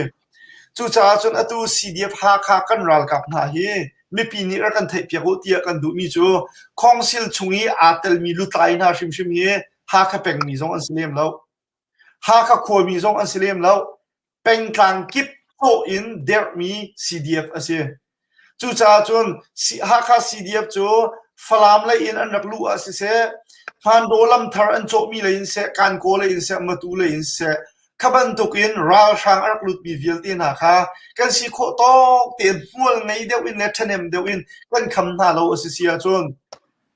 Cucaah cun atu CDF Hakha kan ralkap hna hi mipi nih rak kan theihpiak u tiah kan duhmi cu Council chung i aa telmi lutlai hna hrimhrim hi Hakha pengmi zong an si lem lo. Hakha khuami zong an si lem lo. Pengtlang kip cawh in derhmi CDF a si. Cucaah cun Hakha CDF cu Falam lei in an rak luh ah siseh, Hmandaw lamthar an cawhmi lei in seh, Kankaw lei in seh, Matu lei in siseh, kha bantukin ralhrang a rak lutmi vialte hna kha kan si khawh tawk tein hmual ngei deuh in le ṭhahnem deuh in kan kham hna lo a si si ahcun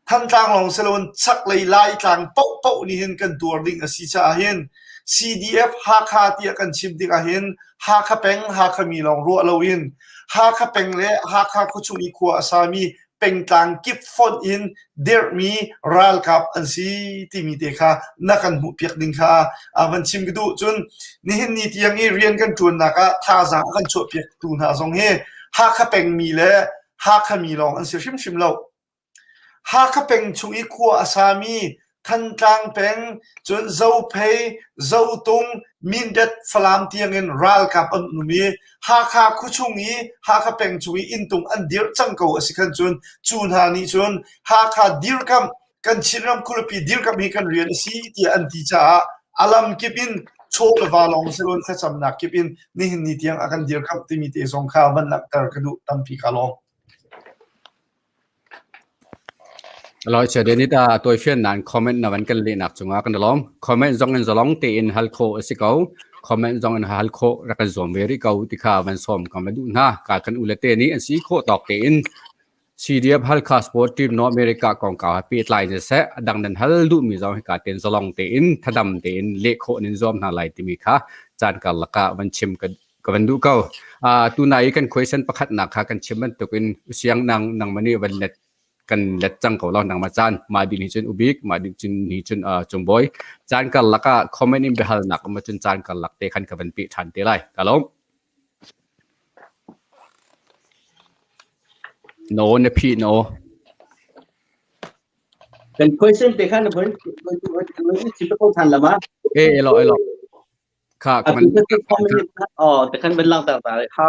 Thantlang lawng si loin chaklei Laitlang paohpaoh nih hin kan tuar ding a si caah hin CDF Hakha tiah kan chim tikah hin Hakha peng Hakha mi lawng ruah loin Hakha peng le Hakha khuachung i khua a sami pengtlang kip fonh in dirhmi ralkap an si timi te kha na kan hmuhpiak ding kha van chim ka duh. Cun nihin ni tiang i rian kan ṭuannak ah thazaang a kan chuahpiaktu hna zong hi Hakha pengmi le Hakha mi lawng an si hrimhrim lo. Hakha peng chung i khua a sami Thantlang peng, cun Zophei, Zotung, Mindat, Falam tiangin ralkap an um i Hakha khuachung i Hakha peng chung i inntung an dirh cang ko a si khan cun cu hna nih cun Hakha dirkamh kan Chinram khualipi dirkamh hi kan rian a si tiah an ti caah a lam kip in chaw le va lawng si loin thlacamnak kip in nihin ni tiang a kan dirkamh timi te zong kha van langhter ka duh tampi ka lawm. Loi ta tawifian nan comment na van kan lehnak cungah kan i lawm. Comment zong in zalong tein hal khawh a si ko. Comment zong in hal khawh rak kan zuam ve rih ko ti kha van sawm kan va duh hna. Ka kan ule te nih an si khawh tawk tein CDF Halkha Sport Team North America kongkau he pehtlai in siseh, a dang nan hal duhmi zong hika tein zalong tein thadam tein leh khawh nan zuam hna lai timi kha caan karlak ah van chim ka ka van duh ko. Tunai i kan question pakhatnak kha kan chim bantukin usiang nang nangmah nih van let kan let cang ko lo nangmah caan mah ding hi cun ubik mah ding cun hi cun cungbawi caan karlak ah comment in biahalnak um cun caan karlak te khan ka van peh ṭhan te lai ka lawm. No na phi no. Kan question te khan van van chim ko than lama. E elo elo. Kha ka van Oh te khan van lang ta ta ha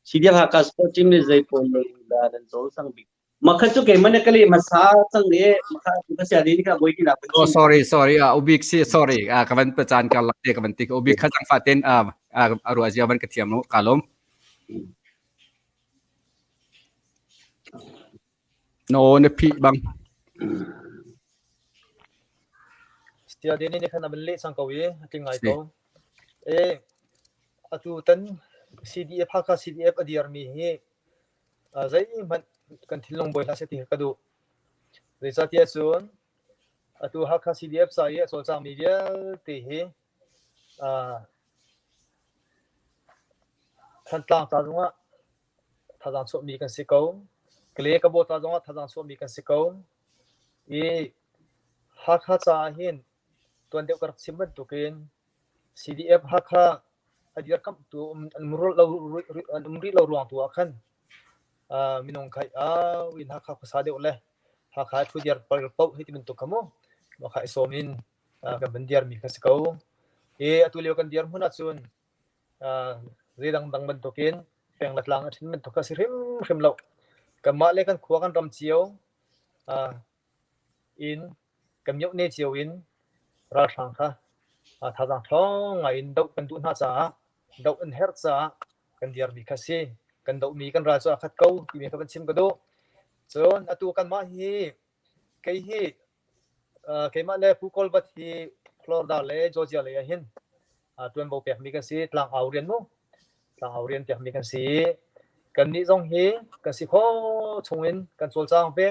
CDF Hakha Sport Team nih zei pawl dah nan cawlcang bik? Makha cu keimah na ka leh hmasa cang i makha ka sia ding kha voi ti Oh sorry sorry ah ubik si sorry ah ka van pacan ka lak te ka van ti ka ubik kha cang fa ten ah a ruah zia van ka thiam lo ka lom. No na phi bang. Sia ding ni khan a van leh cang ko i a tling ngai ko. E atu tan CDF Hakha CDF a dirmi hi zeihmanh kan thinlung buai hlah seh ti ka duh. Zeicahtiah cun atu Hakha CDF ca i a cawlcangmi vialte hi Thantlang ca zongah thazaang chuahmi kan si ko. Kale Kabaw ca zongah thazaang chuahmi kan si ko. I Hakha caah hin tuan deuh ka rak chim bantukin CDF Hakha a dirkamhtu an um rih lo ruang tu ah khan minung kha au in Hakha khuasa deuh le Hakha thu diar paoh hei ti bantuk kha mu mah kha i sawm in kan van diarmi kha si ko. I atu lio kan dir hmun ahcun zeidang dang bantukin peng le tlang a ṭhen bantuk kha si hrimhrim lo. Kanmah le kan khua kan ram cio in kan miohne cio in ralhrang kha thazaang ṭhawng ngai in doh kan duh hna caah doh an herh caah kan dirmi kha si. Kan dohmi kan ral cu aa khat ko timi kha van chim ka duh. Cun atu kanmah hi Kei hi keimah le Pu Kawlvat hi Florida le Georgia lei ah hin ṭuanvo pekmi kan si. Tlangau rian mu. Tlangau rian pekmi kan si. Kannih zong hi kan si khawh chungin kan cawlcang ve.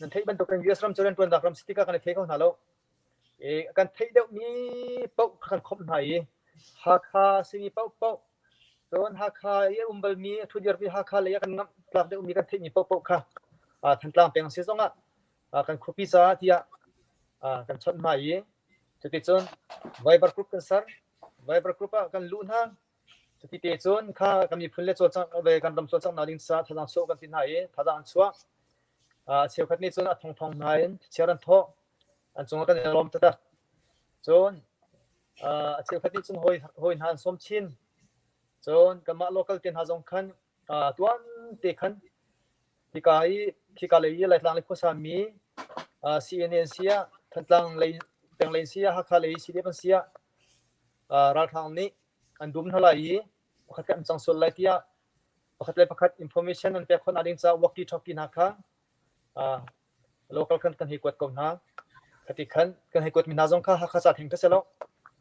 Nan theih bantukin US ram cu rianṭuannak ram si tikah kan i thei kho hna lo. Kan theih deuhmi paoh kha kan khawmh hna i Hakha simi paohpaoh cun Hakha i a um balmi a ṭhudirmi Hakha lei ah kan ngamh tlak deuhmi kan theihmi paohpaoh kha Thantlang peng si zongah kan khuapi caah tiah kan chawnh hna i cuticun Viber group kan ser. Viber group ah kan luh hna. Cuti te cun kha kan miphun le cawlcangh ve kan ram cawlcanghnak ding caah thazaang chuah kan ti hna i thazaang an chuah. Cheukhat nih cun a thongthong hna in chiar an thawh. An cungah kan i lawm taktak. Cun a cheukhat nih cun hawi hawi hna an sawm chin. Cun kanmah local te hna zong khan tuan te khan hika i hika lei i Laitlang le khuasa mi CNA an si ah Thantlang lei peng lei an si ah Hakha lei CDF an si ah ralhrang nih an dum hna lai i pakhat khat an cang sual lai tiah pakhat le pakhat information an pek khawh hna ding caah walkie talkie hna kha local khan kan hei kuat ko hna. Khati khan kan hei kuatmi hna zong kha Hakha ca theng kha si lo,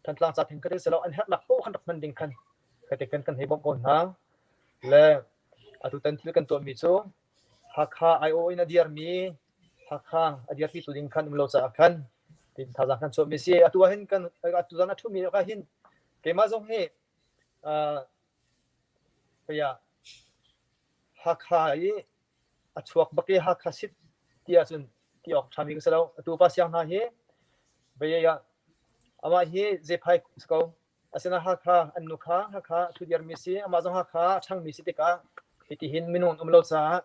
Thantlang ca theng kha si lo, an herhnak paoh khan rak hman ding khan khati khan kan hei bawmh ko hna. Le atutan thil kan tuahmi cu Hakha IO in a dirmi Hakha a dirpi tu ding khan um lo caah khan tin thazaang kan chuahmi si. Atu ah hin kan atu zan a ṭhumi ah hin keimah zong hi Hakha i a chuak bak i Hakha sit ti ahcun ti awk ṭhami ka si lo. Atu pa siang hna hi vei ah amah hi Zephai si ko. Asinain Hakha an nu kha Hakha a ṭhudirmi si, amah zong Hakha a ṭhangmi si tikah hitihin minung an um lo caah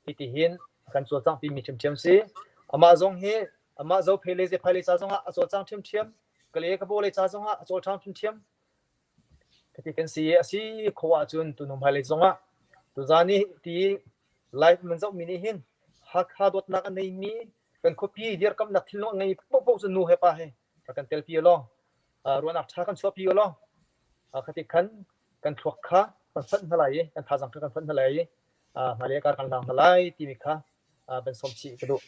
hitihin a kan cawlcanghpimi ṭhiamṭhiam si. Amah zong hi amah Zophei le Zephai lei ca zongah a cawlcang ṭhiamṭhiam. Kale Kabaw lei ca zongah a cawlcang ṭhiamṭhiam. Khati kan si i a si khawh ahcun tunu hmailei zongah tuzaan i ti live man zohmi nih hin Hakha dawtnak a neimi kan khuapi dirkamnak thinlung a ngei paohpaoh cu nu he pa he rak kan telpi ulaw ruahnak ṭha kan chuahpi ulaw khati khan kan thluak kha kan fonh hna lai i kan thazaang kha kan fonh hna lai i hmailei kar kan hlang hna lai timi kha van sawm chih ka duh.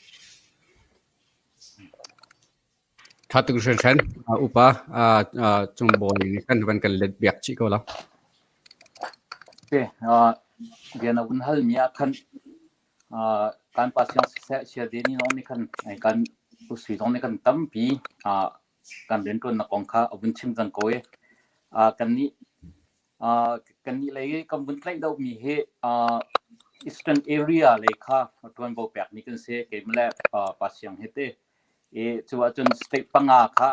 Ṭha tuk hringhran. Upa cung bawi nih khan van kan let biak chih ko la. Okay, bia na vun hal mi ah khan kan pa siang siseh sia de ni zong nih khan kan pu sui zong nih kan tampi kan rianṭuannak kong kha a vun chim cang ko i kan nih Kannih lei kan vun tlaih deuhmi hi Eastern area lei kha ṭuanvo pekmi kan si. Keimah le Pa Siang hi ti. I cu ahcun state panga kha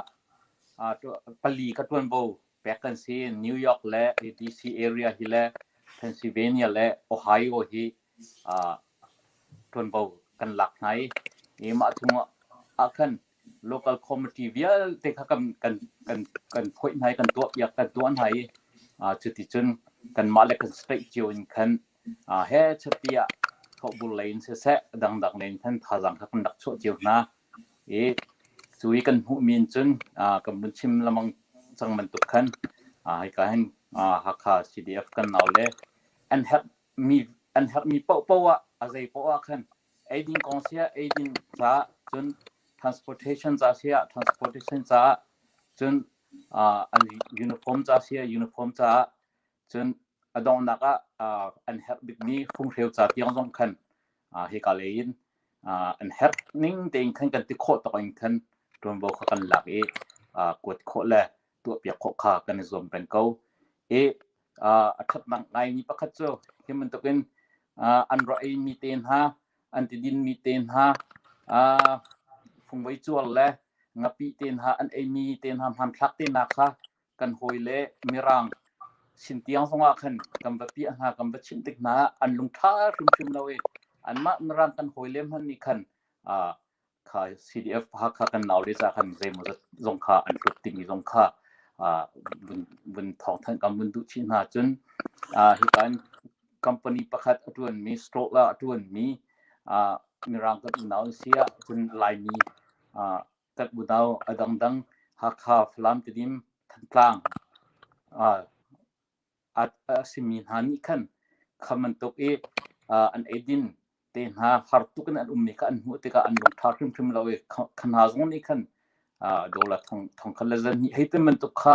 pali kha ṭuanvo pek kan si. New York le DC area hi le Pennsylvania le Ohio hi ṭuanvo kan lak hna i mah chung ah khan local committee vialte kha kan kan kan kan phoih hna i kan tuahpiak kan tuah hna i cuticun kanmah le kan state cio in khan he chatiah thawhbur lei in siseh dangdang lei in khan thazaang kha kan rak chuah cio hna i cu i kan hmuhmi in cun kan vun chim lamang cang bantuk khan hika hin Hakha CDF kan nau le an herh mi an herhmi paohpaoh ah a zei paoh ah khan eidin kong siah eidin caah cun transportation ca siah transportation caah cun an uniform ca siah uniform caah cun a donghnak ah an herh bikmi funghreu ca tiang zong khan hika lei in an herh ning tein khan kan ti khawh tawk in khan ṭuanvo kha kan lak i kuat khawh le tuahpiak khawh kha kan i zuam peng ko. I a ṭhatnak ngaimi pakhat cu hi bantukin an ra eimi te hna, an tidinmi te hna, fungvei cuar le ngapih te hna an eimi te hna hmanthlak te hna kha kan hawi le mirang sin tiang zongah khan kan va piah hna, kan va chimh tik hna ah an lungṭha hrimhrim lo i anmah mirang kan hawi le hmanh nih khan kha CDF Hakha kan nau le ca khan zeimawzat zong kha an hlut timi zong kha vun vun thawngthanh kan vun duh chih hna cun hika in company pakhat a ṭuanmi stroke ah a ṭuanmi mirang kan unau an si ah cun Laimi kan unau a dangdang Hakha Falam Tedim Thantlang a simi hna nih khan kha bantuk i an eidin te hna har tuk in an ummi kha an hmuh tikah an lungṭha hrimhrim lo i kha hna zong nih khan dollar thong thong khat le zan hnih hei ti bantuk kha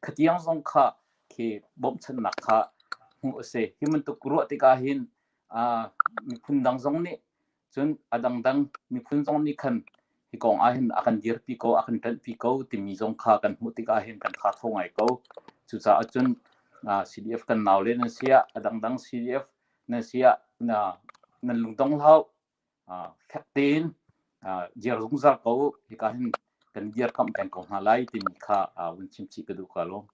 khatiang zong kha khi bawmhchanhnak kha hmuh a si. Hi bantuk ruah tikah hin miphun dang zong nih cun a dangdang miphun zong nih khan hi kong ah hin a kan dirpi ko, a kan ṭanhpi ko timi zong kha kan hmuh tikah hin kan tha tho ngai ko. Cucaah cun CDF kan naule nan si ah, a dangdang CDF nan si ah nan lungdong hlah fek tein dir zungzal ko hika hin kan dirkamh peng ko hna lai timi kha vun chim chih ka duh ka lawm.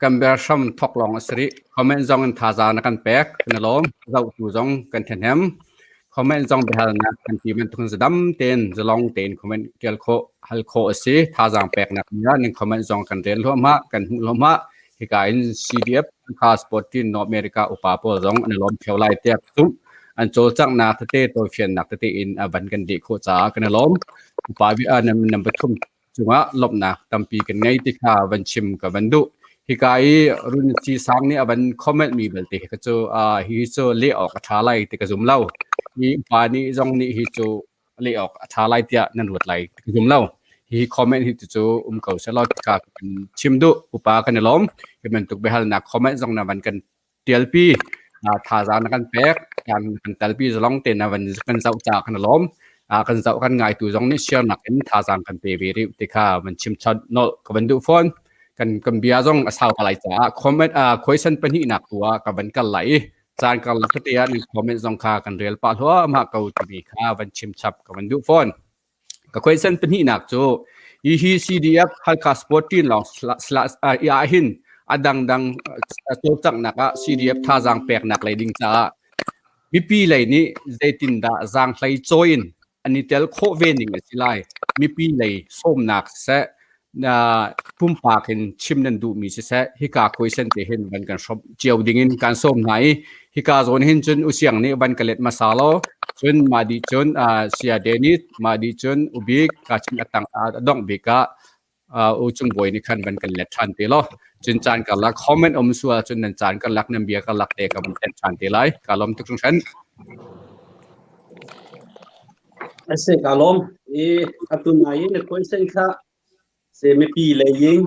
Kan biahram thawk lawng a si rih. Comment zong in thazaang na kan pek. Kan i lawm. Zohtu zong kan ṭhahnem. Comment zong biahalnak kan ti bantuk in zadam tein zalong tein comment ṭial khawh, hal khawh a si. Thazaang peknak nih nan comment zong kan rel hluahmah, kan hmuh hluahmah. Hika in CDF Passport Team North America upa pawl zong an i lawm ṭheo lai tiah ka zumh. An cawlcanghnak tete, tawifiannak tete in a van kan deh khawh caah kan i lawm. Upa bia nan pathum cungah lawmhnak tampi kan ngei ti kha van chim ka van duh. Hika i Run Si Sang nih a van comment mi belte hi cu hi cu leh awk a ṭha lai ti ka zum lo. Hi pa nih zong nih hi cu leh awk a ṭha lai tiah nan ruat lai ti ka zum lo. Hi comment hi cu um ko selaw ti kha kan chim duh. Upa kan i lawm. Hi bantuk biahalnak comment zong na van kan tialpi thazaang na kan pek kan kan talpi zalong te na van kan zoh ca kan lawm kan zoh kan ngaitu zong nih share nak in thazaang kan pe ve rih ti kha van chim chat nol ka van duh fawn kan kan bia zong a sau lai caah comment question pahnih nak tu ah ka van kal lai i caan karlak tete ah nan comment zong kha kan rel pah hluahmah ko timi kha van chim chap ka van duh fawn. Ka question pahnihnak cu hihi CDF Halkha Sport Team lawng ah hin a dangdang cawlcanghnak ah CDF thazaang peknak lei ding caah mipi lei nih zeitindah zaanghlei cawi in an i tel khawh ve ning a si lai. Mipi lei sawmnak siseh, pumpak in chim nan duhmi siseh, hika question te hin van kan hrawmh cio ding in kan sawm hna i hika zawn hin cun usiang nih van ka let hmasa law cun mah dih cun Saya Dennis mah dih cun Ubik ka chin a tang a dongh bik ah U Cung Bawi nih khan van kan let ṭhan te law cun caan karlak comment um sual cun nan caan karlak nan bia karlak te ka van tet ṭhan te lai ka lawm tuk hringhran. Ase ka lawm i atu nai in question kha se mipi lei in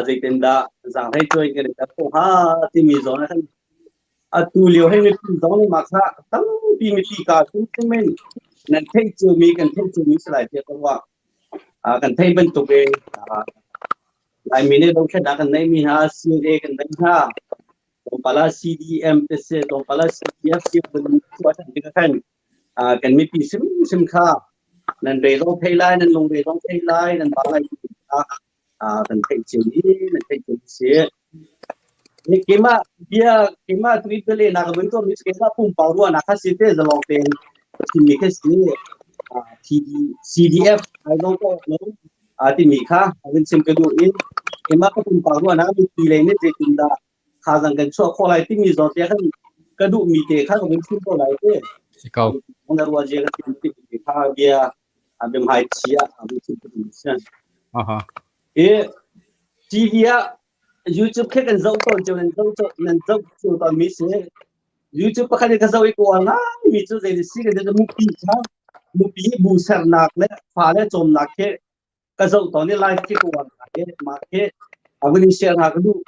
zeitindah zaanghlei cuai kan i ter khawh hnga timi zawn ah khan atu lio hei mipi zong mah kha tampi mipi ka hrimhrim in nan theih ciomi kan theih ciomi si lai tiah ka ruah. Kan theih bantuk in Laimi nih dothlennak kan neihmi hna CNA kan neih hna tlawmpal ah CDM te si tlawmpal ah CDF ti chuah ṭhan tikah khan kan mipi hrimhrim kha nan re zong thei lai nan lungre zong thei lai nan ba lai ti kha kan theih cio i nan theih cio si. Keimah bia keimah tu i bia nak vun tuah mi keimah pumpak ruahnak kha si te zalong tein chimmi kha si TD CDF ai zong ko lo timi kha vun chim ka duh i keimah ka pumpak ruahnak mipi lei nih zeitindah thazang kan chuah khawh lai timi zawn te khan ka duhmi te kha ka vun chim ko lai te. Si ko. Na ruah zia ka chim ti kha bia biahmai chia a vun chim ka duh si. Aha. I TV ah YouTube khi kan zoh tawn cio nan zoh nan zoh cio tawn mi si. YouTube pakhat in ka zoh i ka uar ngai mi cu zei si kan mupi kha mupi bu sernak le fale cawmnak khi ka zoh tawn i live khi ka uar ngai i mah khi a vun in share hna ka duh.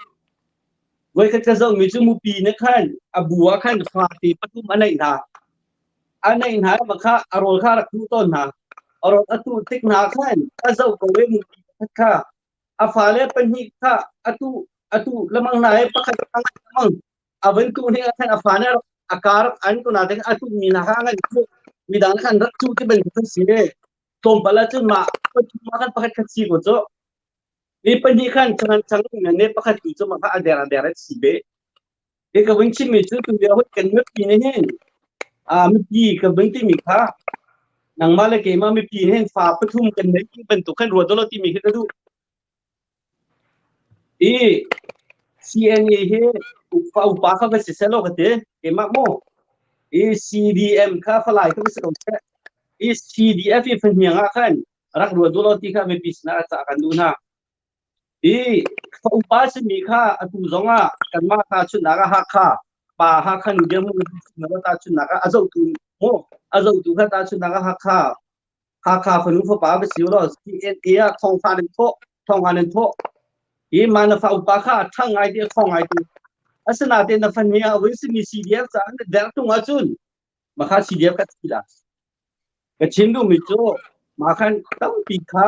Voikhat ka zohmi cu mupi nih khan a bu ah khan fate pathum a neih hna. A neih hna i kha a rawl kha a rak tuh tawn hna. A rawl a tuh tik hna khan a zoh ko i mupi pakhat kha a fale pahnih kha a tuh a tuh lemang hna i pakhat kha lemang a van tuh hnik ah khan a fa nih a kar an tu na te a tuhmi hna kha a ngan cuh midang khan rak cuh ti bantuk an si. Tlawmpal ah cun mah pathum ah khan pakhat khat si ko cu. Mi pahnih khan chang chang ne pakhat tu cu mah kha a der a der an si be. Hi ka vun chimmi cu tu lio kan mipi nih hin mipi ka vun timi kha nangmah le keimah mipi nih hin fa pathum kan nei bantuk khan ruat lo timi khi ka duh. I CNA hi upa upa kha va si seh law ka ti keimah mu. I CDM kha Falai kha va si ko seh. I CDF i fahniang ah khan rak ruat duh lo ti kha mipi sinah a cah kan duh hna. I fa upa simi kha atu zong ah kanmah tahchunhnak ah Hakha pa Hakha nu dirhmun tahchunhnak ah a zohtu maw a zohtu kha tahchunhnak ah Hakha Hakha fanu fapa va si ulaw CNA ah thawngtha nan thawh thawngha nan thawh hi mah na fa upa kha a ṭhang ngai ti a ṭhawng ngai ti asinain na fanu a vui simi CDF caah na der tung ahcun makha CDF ka thi la ka chim duhmi cu mah khan tampi kha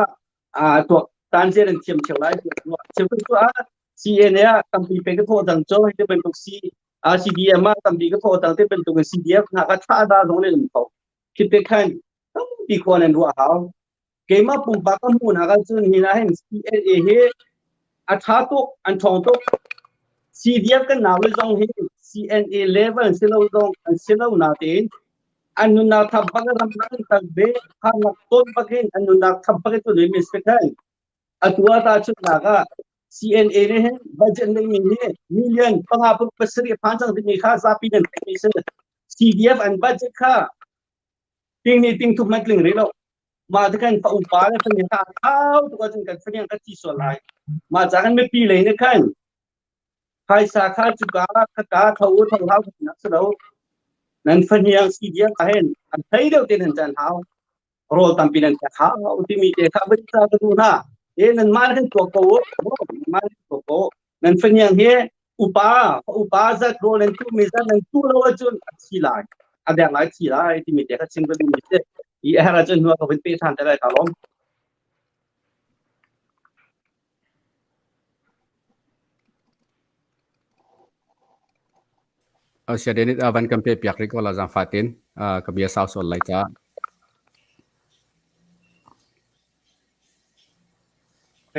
aa tuak tan cia nan thiam theo lai cheukhat cu ah CNA ah tampi pe ka thawh cang cu hi bantuk C CDM ah tampi ka thawh cang te bantuk in CDF hna ka thah da zong le um kho khi te khan tampi khua nan ruah hau keimah pumpak ka hmuhnak ahcun hi na hin CNA hi a ṭha tuk an ṭhawng tuk CDF kan nau le zong hi CNA level si lo zong an si lo natein an nunnak thap bak ram an tak ve harnak ton bakin an nunnak thap bakin tu mi si khan atu ah tahchunhnak ah CNA nih hin budget neihmi hi million panga pasarih phan cang timi kha zapi nan theihmi si CDF an budget kha ting ni ting thum man tling rih lo mah te khan fa upa le fani ha thau tuk ahcun kan fani kan thi sual lai mah ca kan mipi lei nih khan phaisa kha cuka khaka tho u tho hau nak si lo nan fahniang CDF ah hin an thei deuh te nan chan hau rawl tampi nan pek hau timi te kha van ca ka duh hna e nan mah kan tuak ko u mah kan tuak ko nan fahniang hi upa upa zat rawl nan tu mi zat nan tu lo ahcun a thi lai a deng lai thi lai timi te kha chim ka duh mi si i a herh ahcun hnu ka vun pe than te lai ka lawm. Sia Denit van kan pe piak rih ko la zaangfah tein ka bia sau sual lai ca.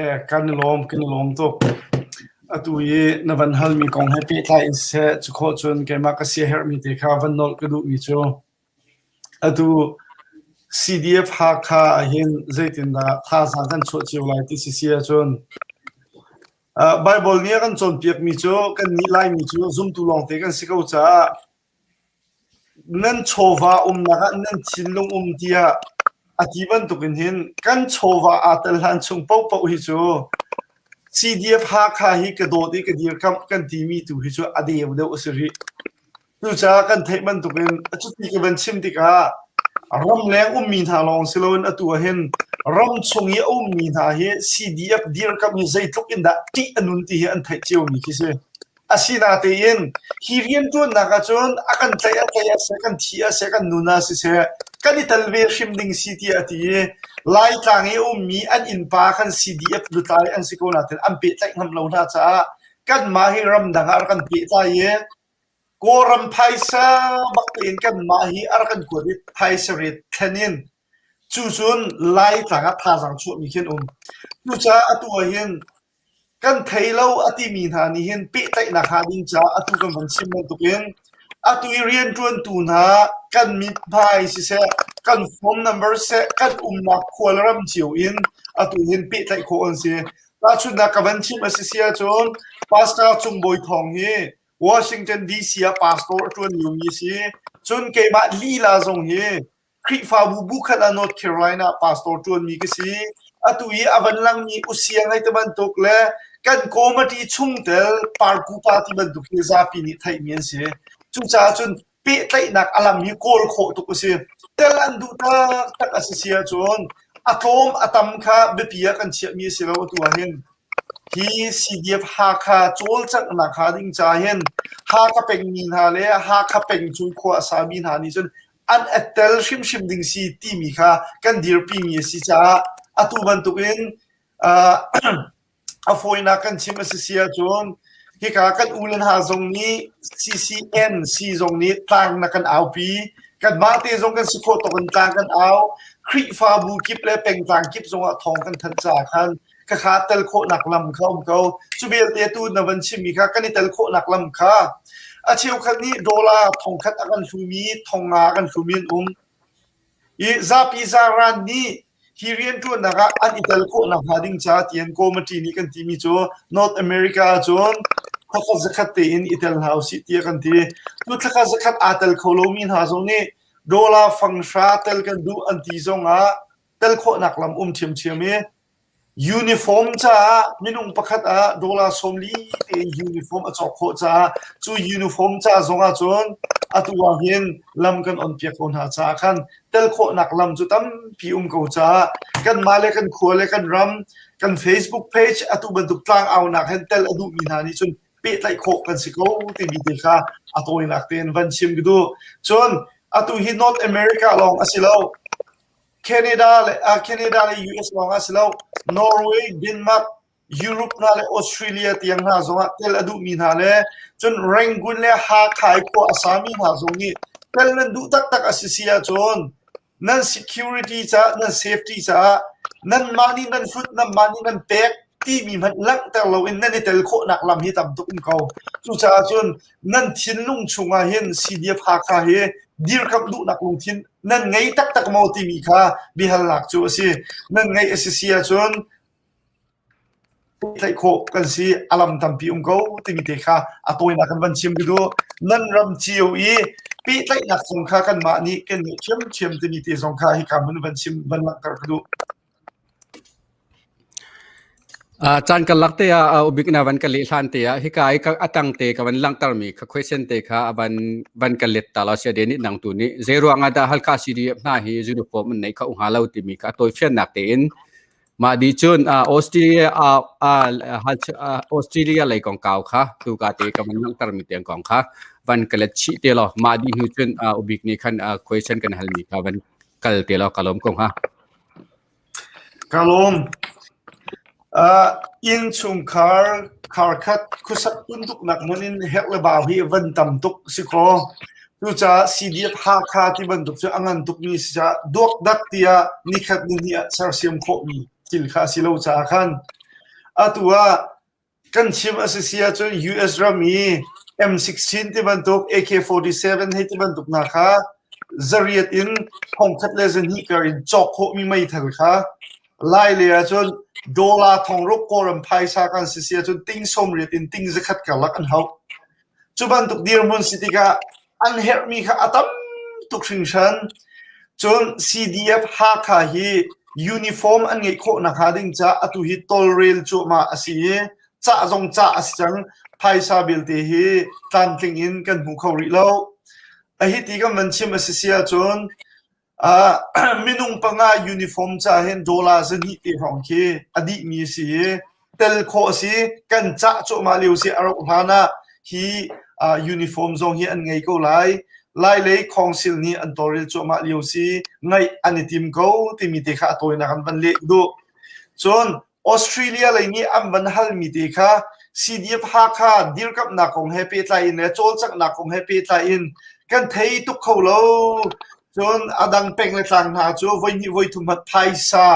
Eh, kan i lawm, kan i lawm tuk. Atu i na van halmi kong he pehtlai in siseh, cu khawh cun keimah ka siaherhmi te kha van nolh ka duhmi cu atu CDF Hakha ahhin zeitindah thazaang kan chuah cio lai ti si si ahcun uh, Bible nih a kan cawnpiakmi cu kannih Laimi cu zumtu lawngte kan si ko caah Nan chawva umnak ah nan thinlung um tiah a ti bantukin hin kan chawva aa tel hlan chung paohpaoh hi cu CDF Hakha hi ka dawt i ka dirkamh kan timi tu hi cu a deu deuh a si rih. Cucaah kan theih bantukin cuti ka van chim tikah ramleng ummi hna lawng si loin atu ah hin ramchung i a ummi hna hi CDF dirkamh hi zeitluk in dah ṭih a nun ti hi an theih ciomi khi si. Asinatein hi rianṭuannak ahcun a kan tlaih a tlaih ah seh, kan thi ah seh, kan nun ah siseh, kan i tel ve hrim ding si tiah a ti i Laitlang i a ummi an innpa khan CDF lutlai an si ko nain an pehtlaih ngam lo hna caah kanmah hi ramdang ah a rak kan pehtlai i Kawlram phaisa bak tein kanmah hi a rak kan kuat i phaisa ret thlen in cucun Laitlang ah thazaang chuahmi khi an um. Cucaah atu ah hin Kan thei lo a timi hna nih hin pehtlaihnak hnga ding caah atu kan van chim bantukin atu i rianṭuantu hna kan mithmai siseh, kan phone number siseh, kan umnak khua le ram cio in atu hin pehtlaih khawh an si. Tahchunhnak ka van chim a si si ahcun Pastor Cung Bawi Thawng hi Washington DC ah pastor a ṭuan liomi a si. Cun keimah lila zong hi Khrihfabu bu khat ah North Carolina ah pastor ṭuanmi ka si. Atu i a van langmi usiang hei ti bantuk le kan committee chungtel parku pa ti bantuk hi zapi nih theihmi an si. Cucaah cun pehtlaihnak a lam hi kawl khawh tuk a si. Tel an duh taktak a si si ahcun a tlawm a tam kha biapi ah kan chiahmi a si lo atu ah hin. Hi CDF Hakha cawlcanghnak hnga ding ca hin Hakha pengmi hna le Hakha peng chung khua a sami hna nih cun an tel hrimhrim ding si timi kha kan dirpimi a si caah atu bantukin uh, a fawinak kan chim a si si ahcun hika kan u le hna zong nih CCN si zong nih tlang na kan aupi kanmah te zong kan si khawh tawk in tlang kan au Khrihfabu kip le pengtlang kip zongah thawng kan thanh caah khan khakha tel khawhnak lam kha um ko. Cu vialte tu na van chimmi kha kan i tel khawhnak lam kha a cheukhat nih dollar thongkhat a kan hlumi thonga a kan hlumi an um. I zapi zaran nih hi rianṭuannak ah an i tel khawhnak hnga ding ca tian committee nih kan timi cu North America ahcun thlakhat zakhat tein i tel hna usih tiah kan ti. Tu thlakhat zakhat aa tel kho lomi hna zong nih dollar fanghra tel kan duh an ti zong ah tel khawhnak lam um ṭhiamṭhiam i. Uniform caah minung pakhat ah dollar 40 tein uniform a cawk khawh caah cu uniform ca zong ahcun atu ah hin lam kan on piak ko hna caah khan tel khawhnak lam cu tampi um ko caah kanmah le kan khua le kan ram kan Facebook page atu bantuk tlangaunak hin tel a duhmi hna nih cun pehtlaih khawh kan si ko timi te kha a tawinak tein van chim ka duh. Cun atu hi North America lawng a si lo. Canada le uh, Canada le US lawng a si lo. Norway, Denmark, Europe hna le Australia tiang hna zongah tel a duhmi hna le cun Rangoon le Hakha i khua a sami hna zong nih tel nan duh taktak a si si ahcun nan security caah nan safety caah nanmah nih nan hlut nanmah nih nan pek timi hmanh langhter loin nan i tel khawhnak lam hi tam tuk um ko. Cucaah cun nan thinlung chungah hin CDF Hakha hi dirkamh duhnak lungthin nan ngei taktak maw timi kha biahalnak cu a si. Nan ngeih a si si ahcun Pehtlaih khawh kan si, a lam tampi um ko timi te kha a tawinak kan van chim ka duh. Nan ram cio i pehtlaihnak zong kha kanmah nih kan ngeih ṭhiamṭhiam timi te zong kha hika hmun van chim van langhter ka duh. Caan karlak te ah ubik na van ka leh hlan te ah hika i a tang te ka van langhtermi kha question te kha a van van ka let ta lo sia de nih nang tu nih zei ruang ah dah Halkha CDF hna hi uniform an neih kha u hnga lo timi kha a tawifiannak tein Mah dih cun Australia Australia lei kongkau kha tuka te ka van langhtermi tiang kong kha van ka let chih te law mah dih hnu cun ubik nih khan question kan halmi kha van kal te law ka lawm ko hnga. Ka lawm. Innchungkhar kharkhat khuasak tuntuknak hmun in herh le bau hi van tam tuk si kaw Cucaah CDF Hakha ti bantuk cu a ngan tukmi si caah duakdak tiah nikhat nihnih ah sersiam khawhmi thil kha a si lo caah khan atu ah kan chim a si si ahcun US ram i M16 ti bantuk AK-47 hei ti bantuk hna kha zariat in thongkhat le zahnih kar in cawk khawhmi meithal kha Lai lei ahcun dollar thongruk Kawlram phaisa kan si si ahcun ting 80 in ting zakhat karlak an hauh. Cu bantuk dirhmun si tikah an herhmi kha a tam tuk hringhran. Cun CDF Hakha hi uniform an ngeih khawh nakhnga ding caah atu hi tawlrel cuahmah a si i cah zong cah a si cang. Phaisa belte hi tlamtling in kan hmu kho rih lo. A hiti kan van chim a si si ahcun Minung panga uniform ca hin dollar 200 te hrawng khi a dihmi a si i tel khawh a si. Kan cah cuahmah lio si a rauh hlan ah hi uniform zong hi an ngei ko lai. Lailei council nih an tawlrel cuahmah lio si. Ngaih an i tim ko timi te kha a tawinak an van leh duh. Cun Australia lei nih an van halmi te kha CDF Hakha dirkamhnak kong he pehtlai in le cawlcanghnak kong he pehtlai in kan thei tuk kho lo. Cun a dang peng le tlang hna cu voihnih voithum hmanh phaisa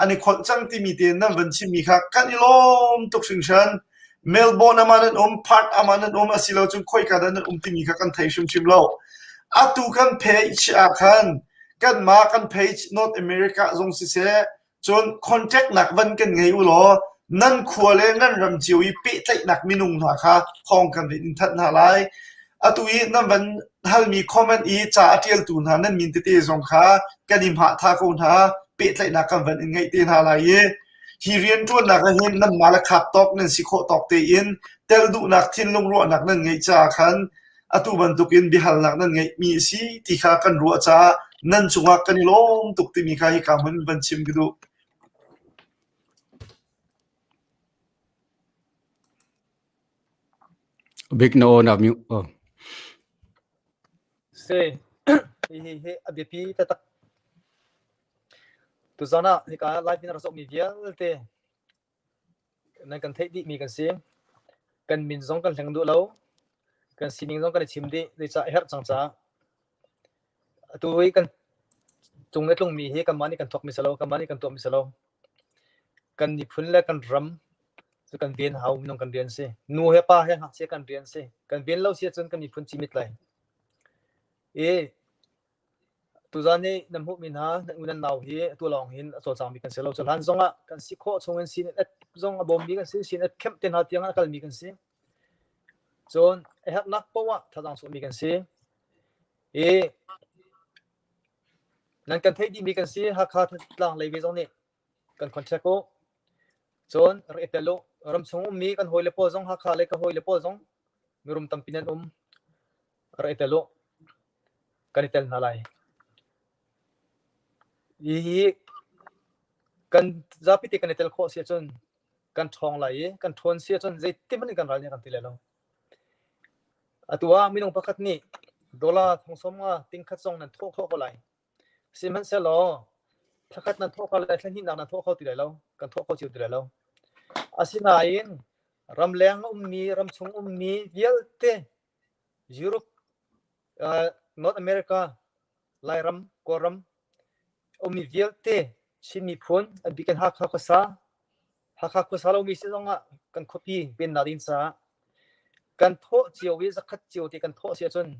an i kholh cang timi te nan van chimmi kha kan i lawm tuk hringhran. Melbourne ama nan um, Perth ama nan um, asilo cun khoika dah nan um timi kha kan thei hrimhrim lo. Atu kan page ah khan kanmah kan page North America zong siseh Cun contact nak van kan ngei u law nan khua le nan ram cio i pehtlaihnak minung hna kha thawng kan in thanh hna lai. Atu i nan van halmi comment i ca a ṭialtu hna nan min tete zong kha kan i hmahtha ko hna, pehtlaihnak kan van in ngeih te hna lai i hi rianṭuannak ah hin nanmah le khap tawk nan si khawh tawk tein tel duhnak thinlung ruahnak nan ngeih caah khan atu bantukin biahalnak nan ngeihmi a si ti kha kan ruah caah nan cungah kan i lawm tuk timi kha hika hmun van chim ka duh. Big no na mute. Oh. Si hi hi a biapi taktak. Tuzan ah hika live in rak zohmi vialte Nan kan theih dihmi kan si. Kan min zong kan hleng duh lo. Kan sining zong kan i chim dih. Zeicah a herh cang caah. Atu i kan cung le tlungmi hi kanmah nih kan thawkmi si lo, kanmah nih kan tuahmi si lo. Kan miphun le kan ram cu kan ven hau minung kan rian si. Nu he pa he ngakchia kan rian si. Kan ven lo si ahcun kan miphun cimit lai. I Tuzaan i nan hmuhmi hna nan u nan nau hi atu lawng hin a cawlcangmi kan si lo. Cuhlan zongah kan si khawh chungin sin zong a bawmmi kan si, sin khemh te hna tiang a kalmi kan si. Cun a herhnak paoh ah thazaang chuahmi kan si. I nan kan theih dihmi kan si. Hakha tlang lei ve zong nih kan contact u. Cun rak i tel u. Ramchung ummi kan hawile pawl zong Hakha le ka hawile pawl zong mirum tampi nan um. Rak i tel u. Kan i tel hna lai. Hihi kan zapi te kan i tel khawh si ahcun kan ṭhawng lai i kan ṭhawn si ahcun zeitin hmanh in kan ral nih a kan ti lai lo. Atu ah minung pakhat nih dollar thong sawm nga ting khat zong nan thawh khawh ko lai. Sihmanhsehlaw thlakhat nan thawh kho lai, thla hnihnak nan thawh kho ti lai lo, kan thawh kho cio ti lai lo. Asinain ramleng ummi, ramchung ummi vialte Europe, uh, North America, Lairam, Kawlram ummi vialte Chin miphun, a bik in Hakha khuasa, Hakha khuasa lomi si zongah kan khuapi pennak ding caah kan thawh cio i zakhat cio te kan thawh si ahcun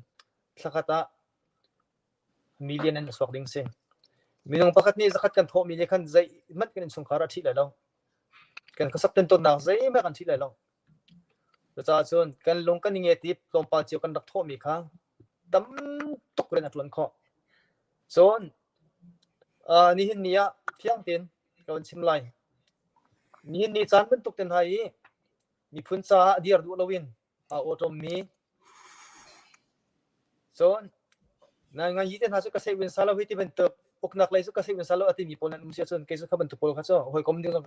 thlakhat ah million in a chuak ding si. Minung pakhat nih zakhat kan thawhmi nih khan zeihmanh kan innchungkhar ah a ṭhih lai lo. Kan khuasak tentawnnak zeihmanh kan ṭhih lai lo. Cucaah cun kan lung kan i nget i tlawmpal cio kan rak thawhmi kha tam tuk rian a ṭuan khawh. Cun uh, nihin ni ah fiang tein ka van chim lai. Nihin ni caan bantuk te hna i miphun caah dir duh loin aa awṭawmmi cun ngai hi te hna cu ka sei win salo hi ti bantuk uknak lei cu ka sei win salo a timi pawl nan um si ahcun kei cu kha bantuk pawl kha cu hawikom ding zong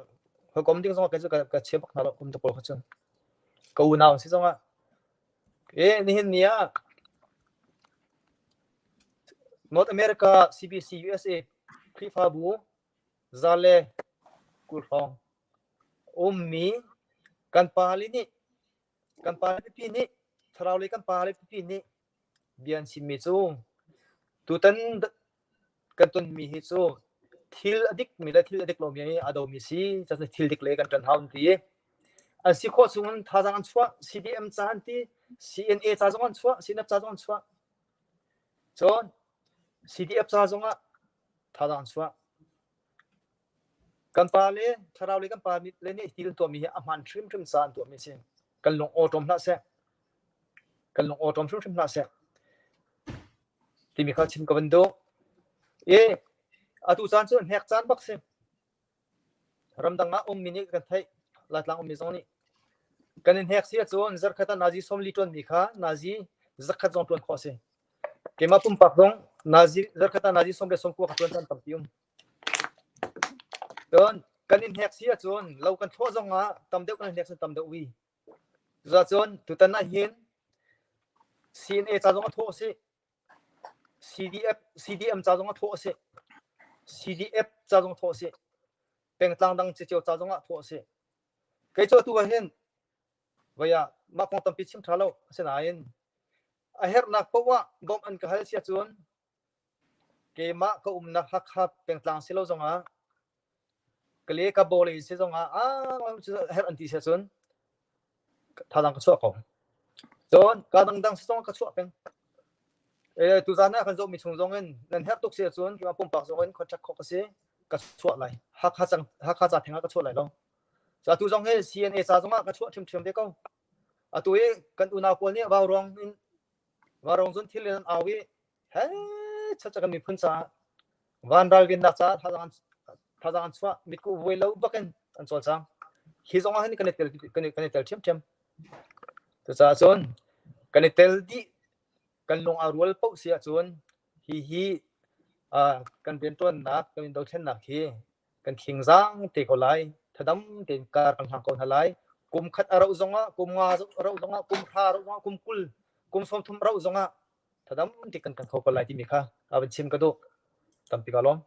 hawikom ding zong kei cu ka chia bak hna lo um pawl kha cun ka unau si zongah e nihin ni ah North America CBC USA Khrihfabu za le 20 hrawng ummi kan pale nih kan pale pipi nih thlarau lei kan pale pipi nih bia an chimmi cu tutan kan tonmi hi cu thil a dikmi le thil a dik lomi a domi si cun thil dik le kan ṭan hau an ti an si khawh chung in thazaang an chuah CDM ca an ti CNA ca zong an chuah CNF ca zong an chuah cun CDF ca zong ah thazaang an chuah Kan pa le thlarau le kan pa le nih thil an tuahmi hi a hmaan hrimhrim ca an tuahmi a si. Kan lung awṭawm hlah seh. Kan lung awṭawm hrimhrim hlah seh. Timi kha chim ka van duh. I atu caan cu hnek caan bak si. Ramdang ah ummi nih kan theih. Laitlang ummi zong nih. Kan in hnek si ahcun zarkhat ah nazi 40 ṭuanmi kha nazi zakhat zong ṭuan khawh a si. Keimah pumpak zong nazi zarkhat ah nazi 29 ka ṭuan caan tampi um. Cun kan in hnek si ahcun lo kan thlawh zongah tam deuh kan in hnek cun tam deuh ui. Cucaah tutan ah hin CNA ca zong a thawh a si. CDF, CDM ca zong a thawh a si. CDF ca zong thawh a si. Pengtlang dang cio ca zong ah thawh a si. Kei cu atu ah hin voi ah mah kong tampi chim ṭha lo asinain a herhnak paoh ah bawmh an ka hal si ahcun Keimah ka umnak Hakha pengtlang si lo zongah Kale ka bawlei si zongah ah herh an ti si ahcun thazaang ka chuah ko. Cun ka dangdang si zongah ka chuah peng. E, tuzaan ah kan zohmi chung zong in nan herh tuk si ahcun keimah pumpak zong in contract khawh ka si ka chuah lai. Hakha cang Hakha ca theng ah ka chuah lai lo. So atu zong hi CNA ca zongah ka chuah ṭhiamṭhiam ve ko. Atu i kan unau pawl nih vauruang in vauruang zun thil in an au i He chacha kan miphun caah van ralvennak caah thazaang an chuah mitkuh vuai lo bakin an cawlcang. Hi zong ah hin kan i tel kan i, kan i tel ṭhiamṭhiam. Cucaah cun kan i tel dih kan lung aa rual paoh si ahcun hi hi uh, kan rianṭuannak kan dothlennak hi kan khingzang te ko lai thadam tein kar kan hlang ko hna lai kum khat a rauh zongah kum nga a rauh zongah kum hra a rauh zongah kum 20 kum 30 a rauh zongah thadam ti kan kan kho ko lai timi kha a van chim ka duh tampi ka lawm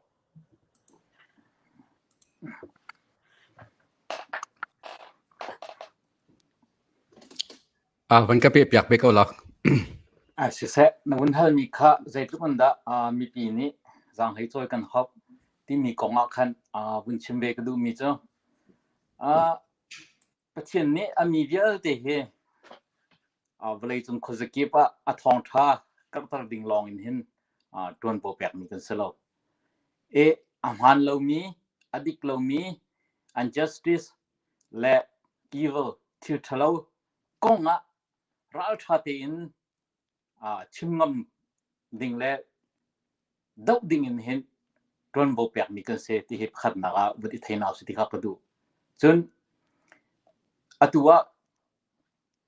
Ah, van ka pe piak ve ko la. A siseh, na vun halmi kha zeitluk in dah ah, mipi nih zaanghlei cawi kan hauh timi kong ah khan ah, vun chim ve ka duhmi cu ah, Pathian nih a mi vialte hi vawleicung khuazakip ah a thawngṭha karhter ding lawng in hin ṭuanvo pekmi kan si lo. I a hmaan lomi, a dik lomi, injustice le evil thil ṭhalo kong ah ralṭha tein chim ngam ding le doh ding in hin ṭuanvo pekmi kan si ti hi pakhatnak ah vun i thei hna usih ti kha ka duh. Cun. Atu ah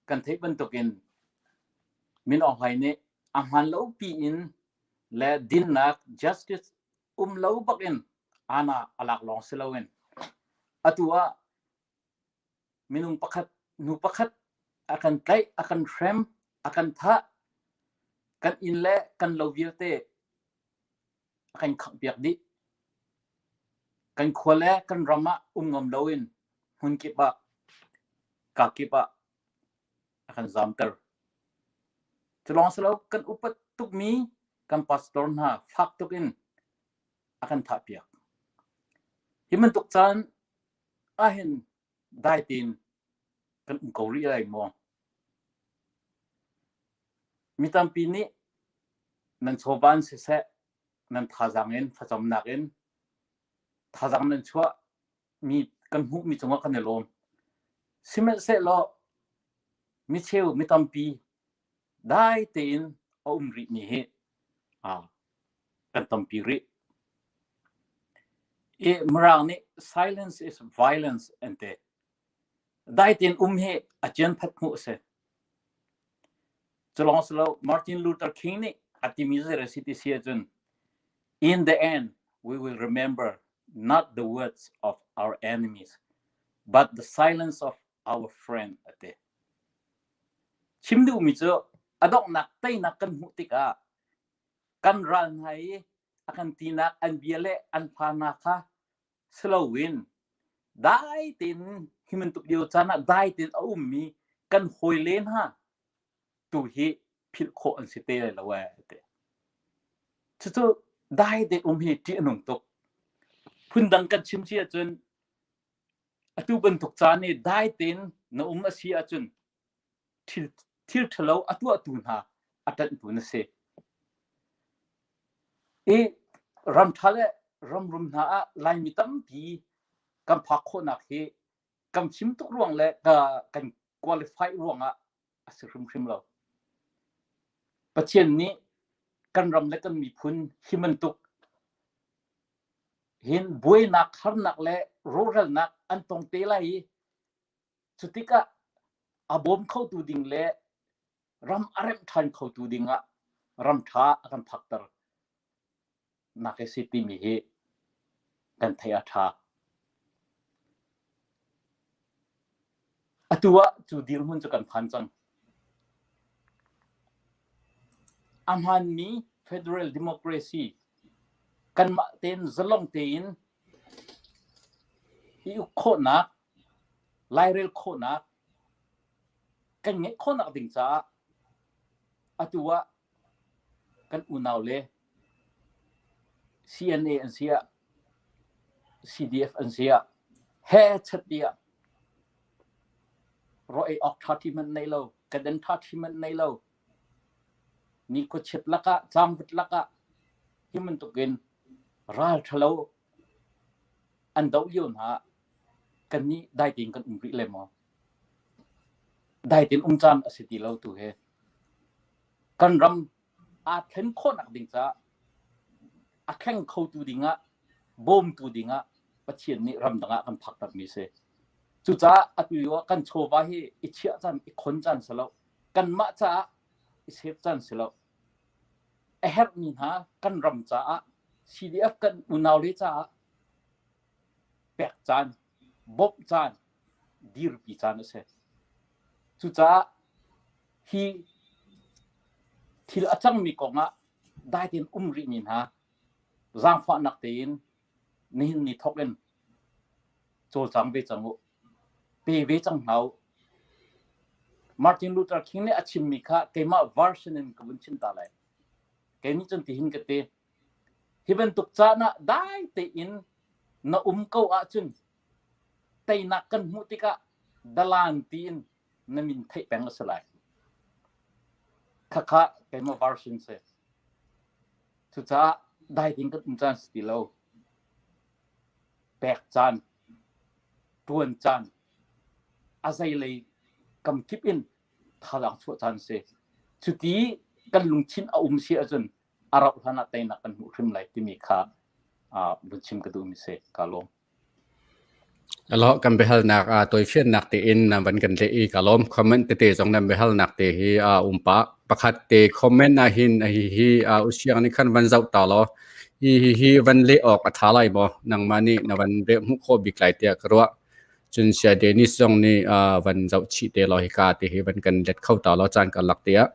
kan theih bantukin Min Aung Hlaing nih a hmaan lo piin le dinnak justice um lo bakin aana a lak lawng si loin atu ah minung pakhat nu pakhat a kan tlaih, a kan hrem, a kan thah, kan inn le kan lo vialte a kan khanghpiak dih. Kan khua le kan ram ah um ngam loin hmunkip ah kakip ah a kan zamter. Cu lawng si lo kan upat tukmi kan pastor hna fak tuk in a kan thahpiak. Hi bantuk caan ahhin dai tein kan um ko rih lai maw? Mi tampi nih nan chawva in siseh, nan thazaang in thlacamnak in thazaang nan chuah mi kan hmuhmi cungah kan i lawm. Sihmanhsehlaw micheu mi tampi dai tein a um rihmi hi kan tampi rih. I Mirang nih silence is violence an ti. Dai tein um hi a cian phat hmuh a si. Cu lawng si lo Martin Luther King nih a timi zei a si ti si ahcun in the end we will remember not the words of our enemies but the silence of our friend a ti. Chim duhmi cu a donghnak teinak kan hmuh tikah kan ral hna i a kan tinak an bia le an hla hna kha si loin dai tein hi bantuk lio caan ah dai tein a ummi kan hawile hna tu hi philh khawh an si te lai lo ee ti. Cucu dai tein um hi ṭih a nung tuk. Phundang kan chim si ahcun atu bantuk caan i dai tein na um a si ahcun thil thil ṭhalo a tuahtu hna a ṭanhtu na si. I ram ṭha le ram rum hna ah Laimi tampi kan phak khawhnak hi kan fim tuk ruang le kan qualify ruangah a si hrimhrim lo. Pathian nih kan ram le kan miphun hi bantuk hin buainak, harnak le rawhralnak an tong te lai i Cutikah a bawm khotu ding le ram a remh ṭhan khotu dingah ram ṭha a kan phakter nak a si timi hi kan theih a ṭha. Atu ah cu dirhmun cu kan phan cang. A hmaanmi federal democracy kanmah tein zalong tein i uk khawhnak lairel khawhnak kan ngeih khawhnak ding caah atu ah kan unau le CNA an si ah CDF an si ah he chat tiah ro ei awk ṭha ṭi hmanh nei lo kaden ṭha ṭhi hmanh nei lo ni khuachiat lakah tlangvut lakah hi bantukin ral ṭhalo an doh lio hna kannih dai tein kan um rih le maw? Dai tein um caan a si ti lo tu hi. Kan ram aa thlen khawhnak ding caah a thleng khotu dingah bawmtu dingah Pathian nih ramdang ah kan phaktermi si. Cucaah atu lio ah kan chawva hi i chiah caan, i khon caan si lo. Kanmah caah i save caan si lo. A herhmi hna kan ram caah CDF kan unau le caah pek caan, bawmh caan, dirpi caan a si. Cucaah hi thil a cangmi kongah dai tein um rihmi hna zaangfahnak tein nihin ni thawk in cawlcang ve cang u. Pe ve cang hna u. Martin Luther King nih a chimmi kha keimah version in ka vun chim ta lai. Kei nih cun tihin ka ti. Hi bantuk caan ah dai tein na um ko ahcun teinak kan hmuh tikah dalan tiin na min theih peng a si lai. Khakha keimah version si. Cucaah dai tein kan um caan si ti lo. Pek caan, ṭuan caan, a zeilei kamkip in thazaang chuah caan si. Cuti kan lungthin a um si ahcun a rauh hlan ah teinak kan hmuh hrim lai timi kha vun chim ka duhmi si. Ka lawm. Alo kan biahalnak a tawifiannak tein nan van kan leh i ka lawm. Comment tete zong nan biahalnak te hi a um pah. Pakhat te comment ah hin hi hi usiang nih khan van zoh ta law hi hi hi van leh awk a tha lai maw? Nangmah nih na van reh hmuh khawh bik lai tiah ka ruah. Cun Saya Dennis zong nih van zoh chih te law hika te hi van kan let kho ta law caan karlak te ah.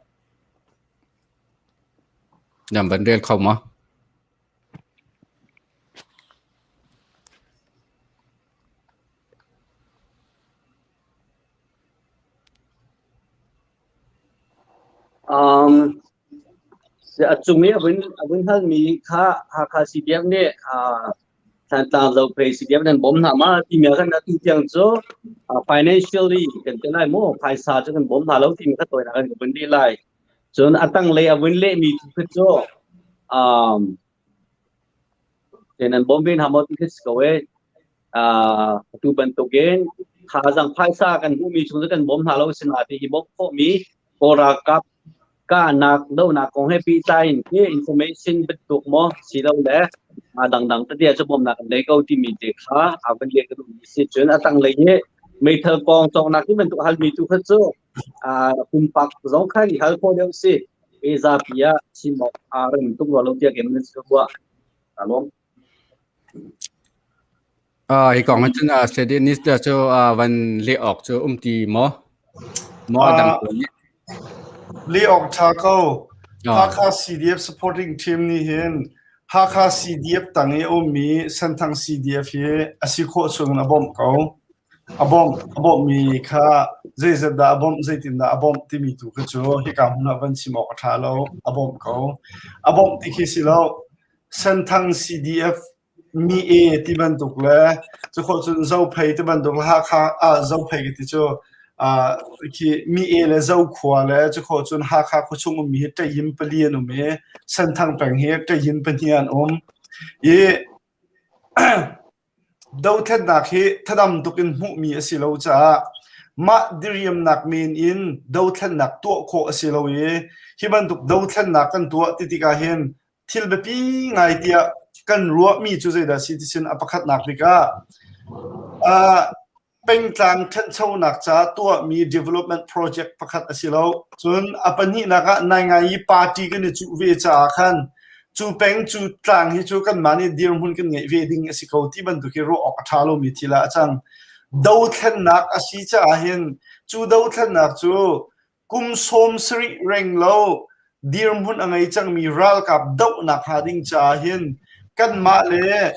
Nan van rel kho maw? Um, a cung i a vun, a vun halmi kha Hakha CDF nih uh, Thantlang Zophei CDF nan bawm hna ma timi ah khan atu tiang cu uh, financially kan ti lai maw phaisa cu kan bawm hna lo timi kha tawinak kan vun dih lai. Cun a tanglei a vun lehmi tu kha cu um, nan bawm ve hna maw ti khi si ko ee. Uh, atu bantukin thazaang phaisa kan hmuhmi chung cu kan bawm hna lo sinain hi bawmh khawhmi Kawl ralkap kahnak dohnak kong he pehtlai in hi information bantuk maw silole a dangdang tete cu bawmhnak kan nei ko timi te kha a van leh ka duhmi si. Cun a tanglei hi meithal kong cawknak ti bantuk halmi tu kha cu pumpak zong kha i hal khawh deuh si. I zapi ah chim awk aa rem tuk rua lo tiah keimah nih ka ruah. Kaa lawm. Hi kong ah cun Stedenis cu van leh awk cu um ti maw? Maw a dang pawl nih? Leh awk ṭha ko. Hakha CDF supporting team nih hin Hakha CDF tang i a ummi Senthang CDF hi a si khawh chung in a bawmh ko. A bawmh, a bawmhmi kha zeizat dah a bawmh, zeitindah a bawmh timi tu kha cu hika hmun ah van chim awk a ṭha lo. A bawmh ko. A bawmh ti khi si lo. Senthang CDF mi e ti bantuk le cukhawh cun Zophei ti bantuk le Hakha ah Zophei ka ti cu uh, khi mi e le Zokhua le cukhawh cun Hakha khuachung ummi hi Ṭayin pali an um i Senthang peng hi Ṭayin pahnih an um i Dothlennak hi thadam tuk in hmuhmi a si lo caah mah diriamnak men in dothlennak tuah khawh a si lo i hi bantuk dothlennak kan tuah ti tikah hin thil biapi ngai tiah kan ruahmi cu zeidah a si ti sin a pakhatnak bik ah uh, pengtlang ṭhanchonak caah tuahmi development project pakhat a si lo. Cun a pahnihnak ah naingai i party kan i cuh ve caah khan cu peng cu tlang hi cu kanmah nih dirhmun kan ngeih ve ding a si ko ti bantuk hi ruah awk a ṭha lomi thil ah a cang. Dothlennak a si caah hin cu dothlennak cu kum 70 reng lo dirhmun a ngei cangmi ralkap dohnak hnga ding caah hin kanmah le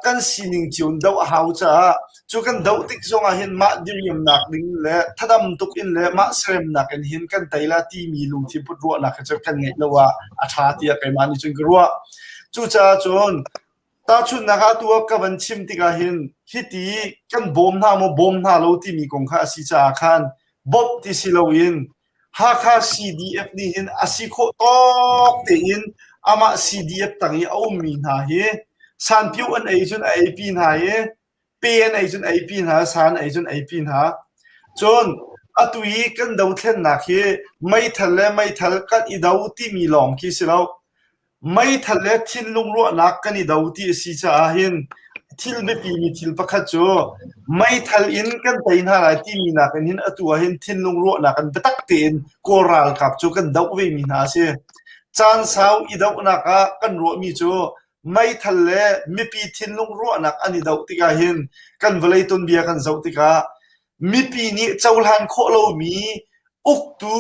kan sining cio in doh a hau caah cu kan doh tik zong ah hin mah diriamnak ding le thadam tuk in le mah seremnak in hin kan tei la timi lungthin put ruahnak hi cu kan ngeih lo ah a ṭha tiah keimah nih cun ka ruah. Cucaah cun tahchunhnak ah tu ah ka van chim tikah hin hiti kan bawm hna maw bawm hna lo timi kong kha a si caah khan bawmh ti si loin Hakha CDF nih hin a si khawh tawk tein amah CDF tang i a ummi hna hi sanpio an ei cun a eipi hna i pe an ei cun eipi hna sa an ei cun eipi hna. Cun atu i kan dothlennak hi meithal le meithal kan i do timi lawng khi si lo. Meithal le thinlung ruahnak kan i do ti a si caah hin thil biapimi thil pakhat cu meithal in kan tei hna lai timi nakin hin atu ah hin thinlung ruahnak in biatak tein Kawl ralkap cu kan doh vemi hna a si. Caan sau i dohnak ah kan ruahmi cu meithal le mipi thinlung ruahnak an i doh tikah hin kan vawlei tuanbia kan zoh tikah mipi nih cohlan khawh lomi uktu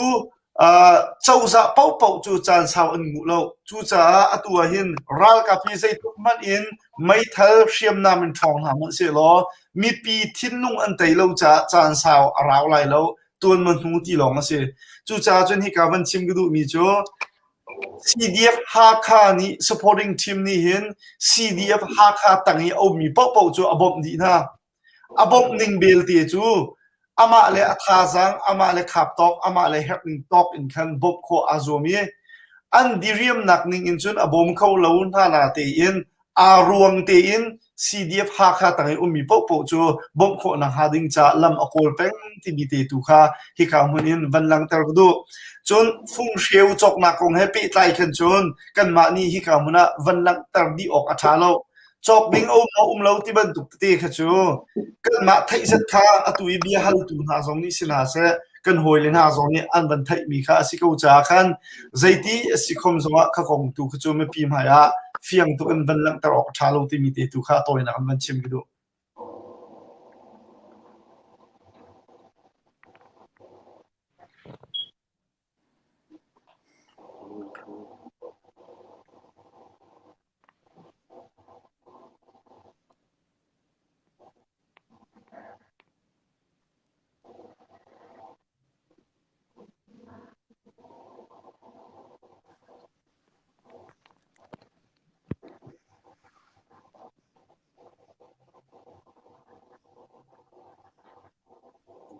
cozah paohpaoh cu caan sau an nguh lo. Cucaah atu ah hin ralkap hi zeitluk hmanh in meithal hriamnam in ṭhawng hna hmanh sehlaw mipi thinlung an tei lo caah caan sau a rau lai lo. Tuan ma hnu ti lawng a si. Cucaah cun hika van chim ka duhmi cu CDF Hakha nih supporting team nih hin CDF Hakha tang i a ummi paohpaoh cu a bawmh dih hna. A bawmh ning belte cu amah le a thazaang, amah le khap tawk, amah le herh ning tawk in khan bawmh khawh aa zuam i an diriamnak ning in cun a bawm kho lo hna na tein aa ruang tein CDF Hakha tang i ummi paohpaoh cu bawmh khawh nakhnga ding caah lam a kawl peng timi te tu kha hika hmun in van langhter ka duh. Cun funghreu cawknak kong he pehtlai khan cun kanmah nih hika hmun ah van langhter dih awk a ṭha lo. Cawk ding a um maw um lo ti bantuk tete kha cu kanmah theih zat kha atu i bia haltu hna zong nih si hna seh, kan hawile hna zong nih an van theihmi kha a si ko caah khan zeiti a si khom zongah kha kong tu kha cu mipi hmai ah fiang tuk in van langhter awk a ṭha lo timi te tu kha a tawinak in van chim ka duh.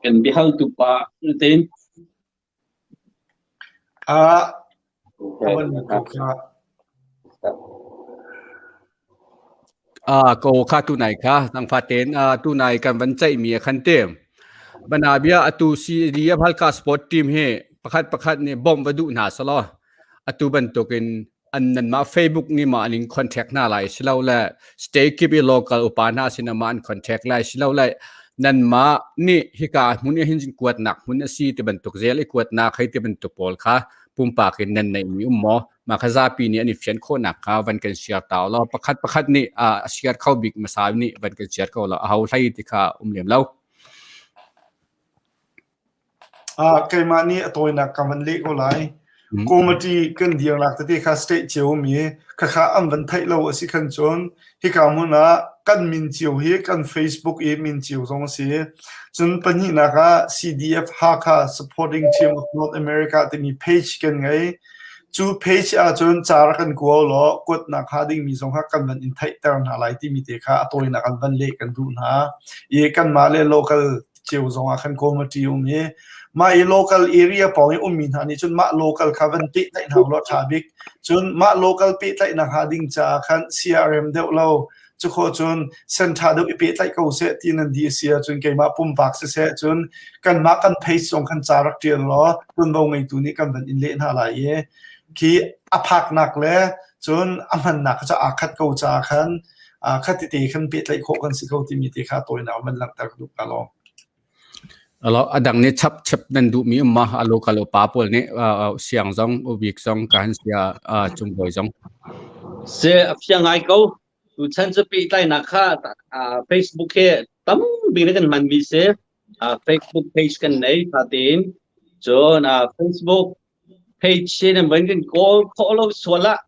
Kan biahaltu pa tein. Ah, ka van ko kha. Ah, ko kha tu nai kha nang fa ten ah tu nai kan van ceih mi khan te. Bana bia atu CDF Halkha sport team hi pakhat pakhat nih bawmh va duh hna selaw atu bantukin an nanmah Facebook nih ma an in contact hna lai silole state kip i local upa hna sinah ma an contact lai silole nanmah nih hika hmun i hin kuatnak hmun a si ti bantuk zel i kuatnak hei ti bantuk pawl kha pumpak in nan neihmi um maw mah kha zapi nih an i fian khawhnak kha van kan share ta law pakhat pakhat nih a share kho bik hmasa nih van kan share ko law a ho hlei ti kha um lem lo. Keimah nih a tawinak ka van leh ko lai. Committee kan dirnak tete kha state cio um i khakha an van theih lo a si khan cun hika hmun ah kan min cio hi kan Facebook i min cio zong a si. Cun pahnihnak ah CDF Hakha Supporting Team of North America timi page kan ngei. Cu page ahcun ca rak kan kua law kuatnak hnga dingmi zong kha kan van in theihter hna lai timi te kha a tawinak an van leh kan duh hna. I kanmah le local cio zong ah khan committee um i mah i local area pawng i ummi hna nih cun mah local kha van pehtlaih hna ulaw ṭha bik. Cun mah local pehtlaihnak hnga ding caah khan CRM deuh lo cukhawh cun senṭha deuh i pehtlaih ko seh ti nan di a si ahcun keimah pumpak siseh cun kanmah kan page zong khan ca rak ṭial law ṭuanvo ngeitu nih kan van in leh hna lai i khi a phaknak le cun a hmannak kha cu aa khat ko caah khan khatite khan pehtlaih khawh kan si ko timi te kha tawinak van langhter ka duh ka lawm. Alo adang nih chap chap nan duhmi um ma a local upa pawl nih siang zong ubik zong ka han sia cungbawi zong. Se a fiang ngai ko. Tuchan cu pehtlainak kha Facebook he tampi in kan hmanmi si. Facebook page kan nei tha tein. Cun Facebook page hi nan van kan kawl khawh lo sual ah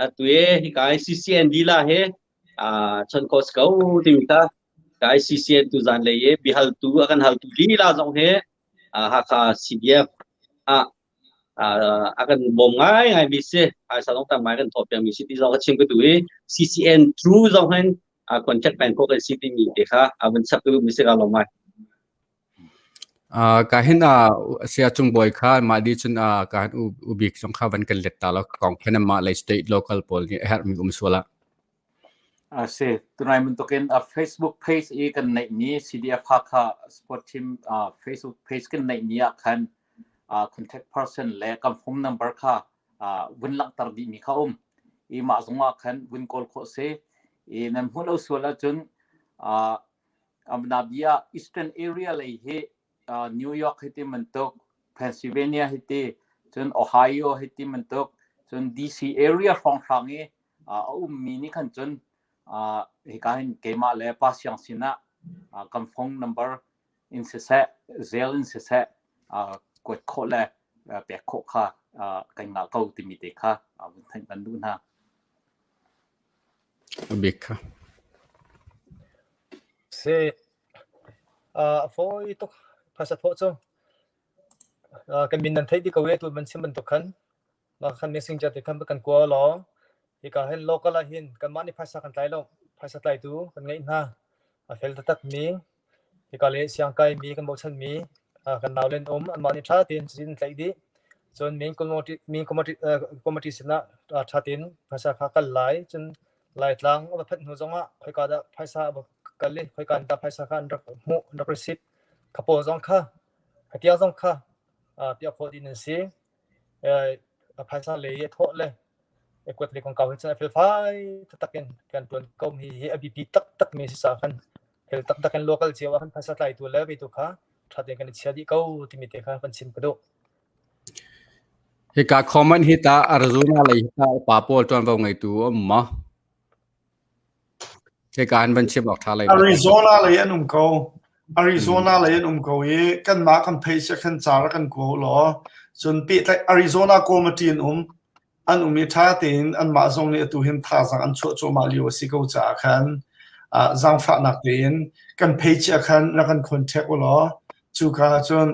atu e hika CCN lila he chon khawh si ko timi kha ka ICCN tu zan lei i biahaltu a kan haltu lila zong he Hakha CDF ah a kan bawm ngai ngai mi si phaisa zong tam ngai kan thawh piak mi si ti zong ka chim ka duh i CCN through zong hin contact peng khawh kan si timi te kha a van chap ka duh mi si ka lawm ngai. Ka hin sia cung bawi kha mah di cun ka hin ubik zong kha van kan let ta lo kong khan mah lei state local pawl nih a herhmi um sual ah. A si. Tunai bantukin a Facebook page i kan neihmi CDF Hakha Sport Team Facebook page kan neihmi ah khan contact person le kan phone number kha vun langhter dihmi kha um. I mah zong ah khan vun kawl khawh si. I nan hmuh lo sual ahcun Amnabia Eastern area lei hi New York hi ti bantuk, Pennsylvania hi ti, cun Ohio hi ti bantuk, cun DC area hrawnghrang i a ummi nih khan cun hika hin keimah le Pa Siang sinah kan phone number in siseh, Zelle in siseh kuat khawh le pek khawh kha kan ngah ko timi te kha vun theih kan duh hna. Bik kha. Si. A fawi tuk phaisa thawh cu. Kan min nan theih dih ko i tu man chim bantuk khan. Mah khan messenger te khan kan kua law hika hin local ah hin kanmah nih phaisa kan tlai lo. Phaisa tlaitu kan ngeih hna. A fel taktak mi hika le siangkai mi kan bochan mi kan nau len um anmah nih ṭha tein cutin tlaih dih. Cun main committee main committee committee sinah ṭha tein phaisa kha kal lai. Cun Laitlang a va phanh hnu zongah khoika dah phaisa a va kal i khoika in dah phaisa kha an rak hmuh an rak receive kha pawl zong kha kha tiang zong kha piah khawh ding an si. A phaisa lei i a thawh le. I kuat le kongkau hi cun a felfai taktak in kan ṭuan ko mi hi a biapi taktak mi si caah khan fel taktak in local cio ah khan phaisa tlaitu le veitu kha ṭha tein kan i chia dih ko timi te kha kan chim ka duh. Hika comment hi ta Arizona lei hi ta upa pawl ṭuanvo ngeitu um maw? Hika an van chim awk ṭha lai. Arizona lei an um ko. Arizona lei an um ko i kanmah kan phei sia khan car kan ko law cun pehtlaih Arizona committee an um an um i ṭha tein anmah zong nih atu hin thazaang an chuah cuahmah lio a si ko caah khan zaangfahnak tein kan page ah khan rak kan contact u law cuka cun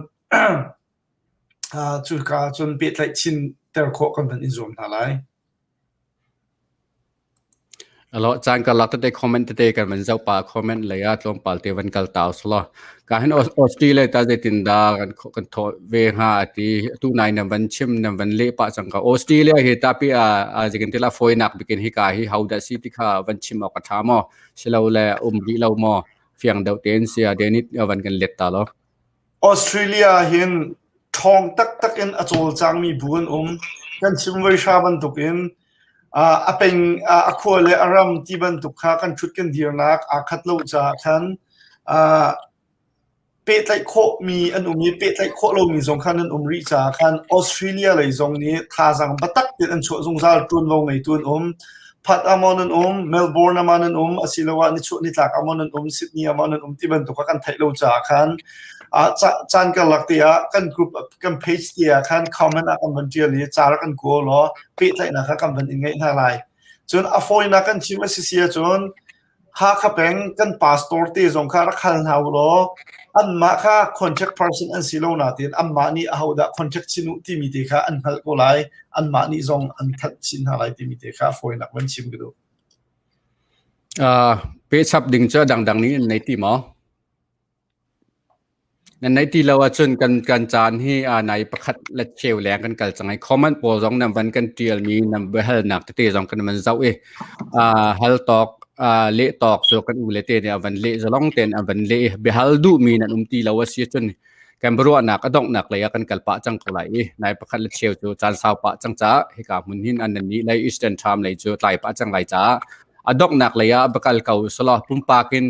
cuka cun pehtlaih chin ter khawh kan van in zuam hna lai. Alo caan karlak tete comment tete kan van zoh pah comment lei ah tlawmpal te van kal ta usulaw. Ka hin Australia ta zeitin dah kan kan thawh ve hnga ati tu nai nan van chim nan van leh pah cang ka Australia hi tapi a a zeikin tila foinak bikin hi ka hi how dah si ti kha van chim awk a tha maw silo le um rih lo maw fiang deuh tein sia denit van kan let ta lo. Australia hin ṭhawng taktak in a cawlcangmi bu an um. Kan chim voihra bantukin a peng a khua le a ram ti bantuk kha kan ṭhut kan dirnak aa khat lo caah khan pehtlaih khawhmi an um i pehtlaih khawh lomi zong khan an um rih caah khan Australia lei zong nih thazaang biatak tein an chuah zungzal ṭuanvo ngeitu an um. Perth ah maw nan um, Melbourne ah maw nan um, asiloah nichuah nitlak ah maw nan um, Sydney ah maw nan um ti bantuk ah kan theih lo caah khan caan karlak te ah kan group kan page te ah khan comment ah kan van ṭial i ca rak kan kawl law pehtlaihnak kha kan van in ngeih hna lai. Cun a fawinak kan chim a si si ahcun Hakha peng kan pastor te zong kha rak hal hna u law anmah kha contact person an si lo nain anmah nih ahodah contact chin u timi te kha an hngalh ko lai. Anmah nih zong an thanh chin hna lai timi te kha fawinak van chim ka duh. Uh, pechap ding cu dangdang nih an nei ti maw? Nan neih ti lo ahcun kan kan caan hi nai pakhat le cheu leng kan kal cang i comment pawl zong nan van kan ṭialmi nan biahalnak tete zong kan van zoh i hal tawk leh tawk cu kan u le te nih a van leh zalong tein an van leh i biahal duhmi nan um ti lo a si ahcun kan biaruahnak a donghnak lei ah kan kal pah cang ko lai i nai pakhat le cheu cu caan sau pah cang caah hika hmun hin an nan nih lei Eastern Time lei cu tlai pah cang lai caah a donghnak lei ah biakal ko selaw pumpak in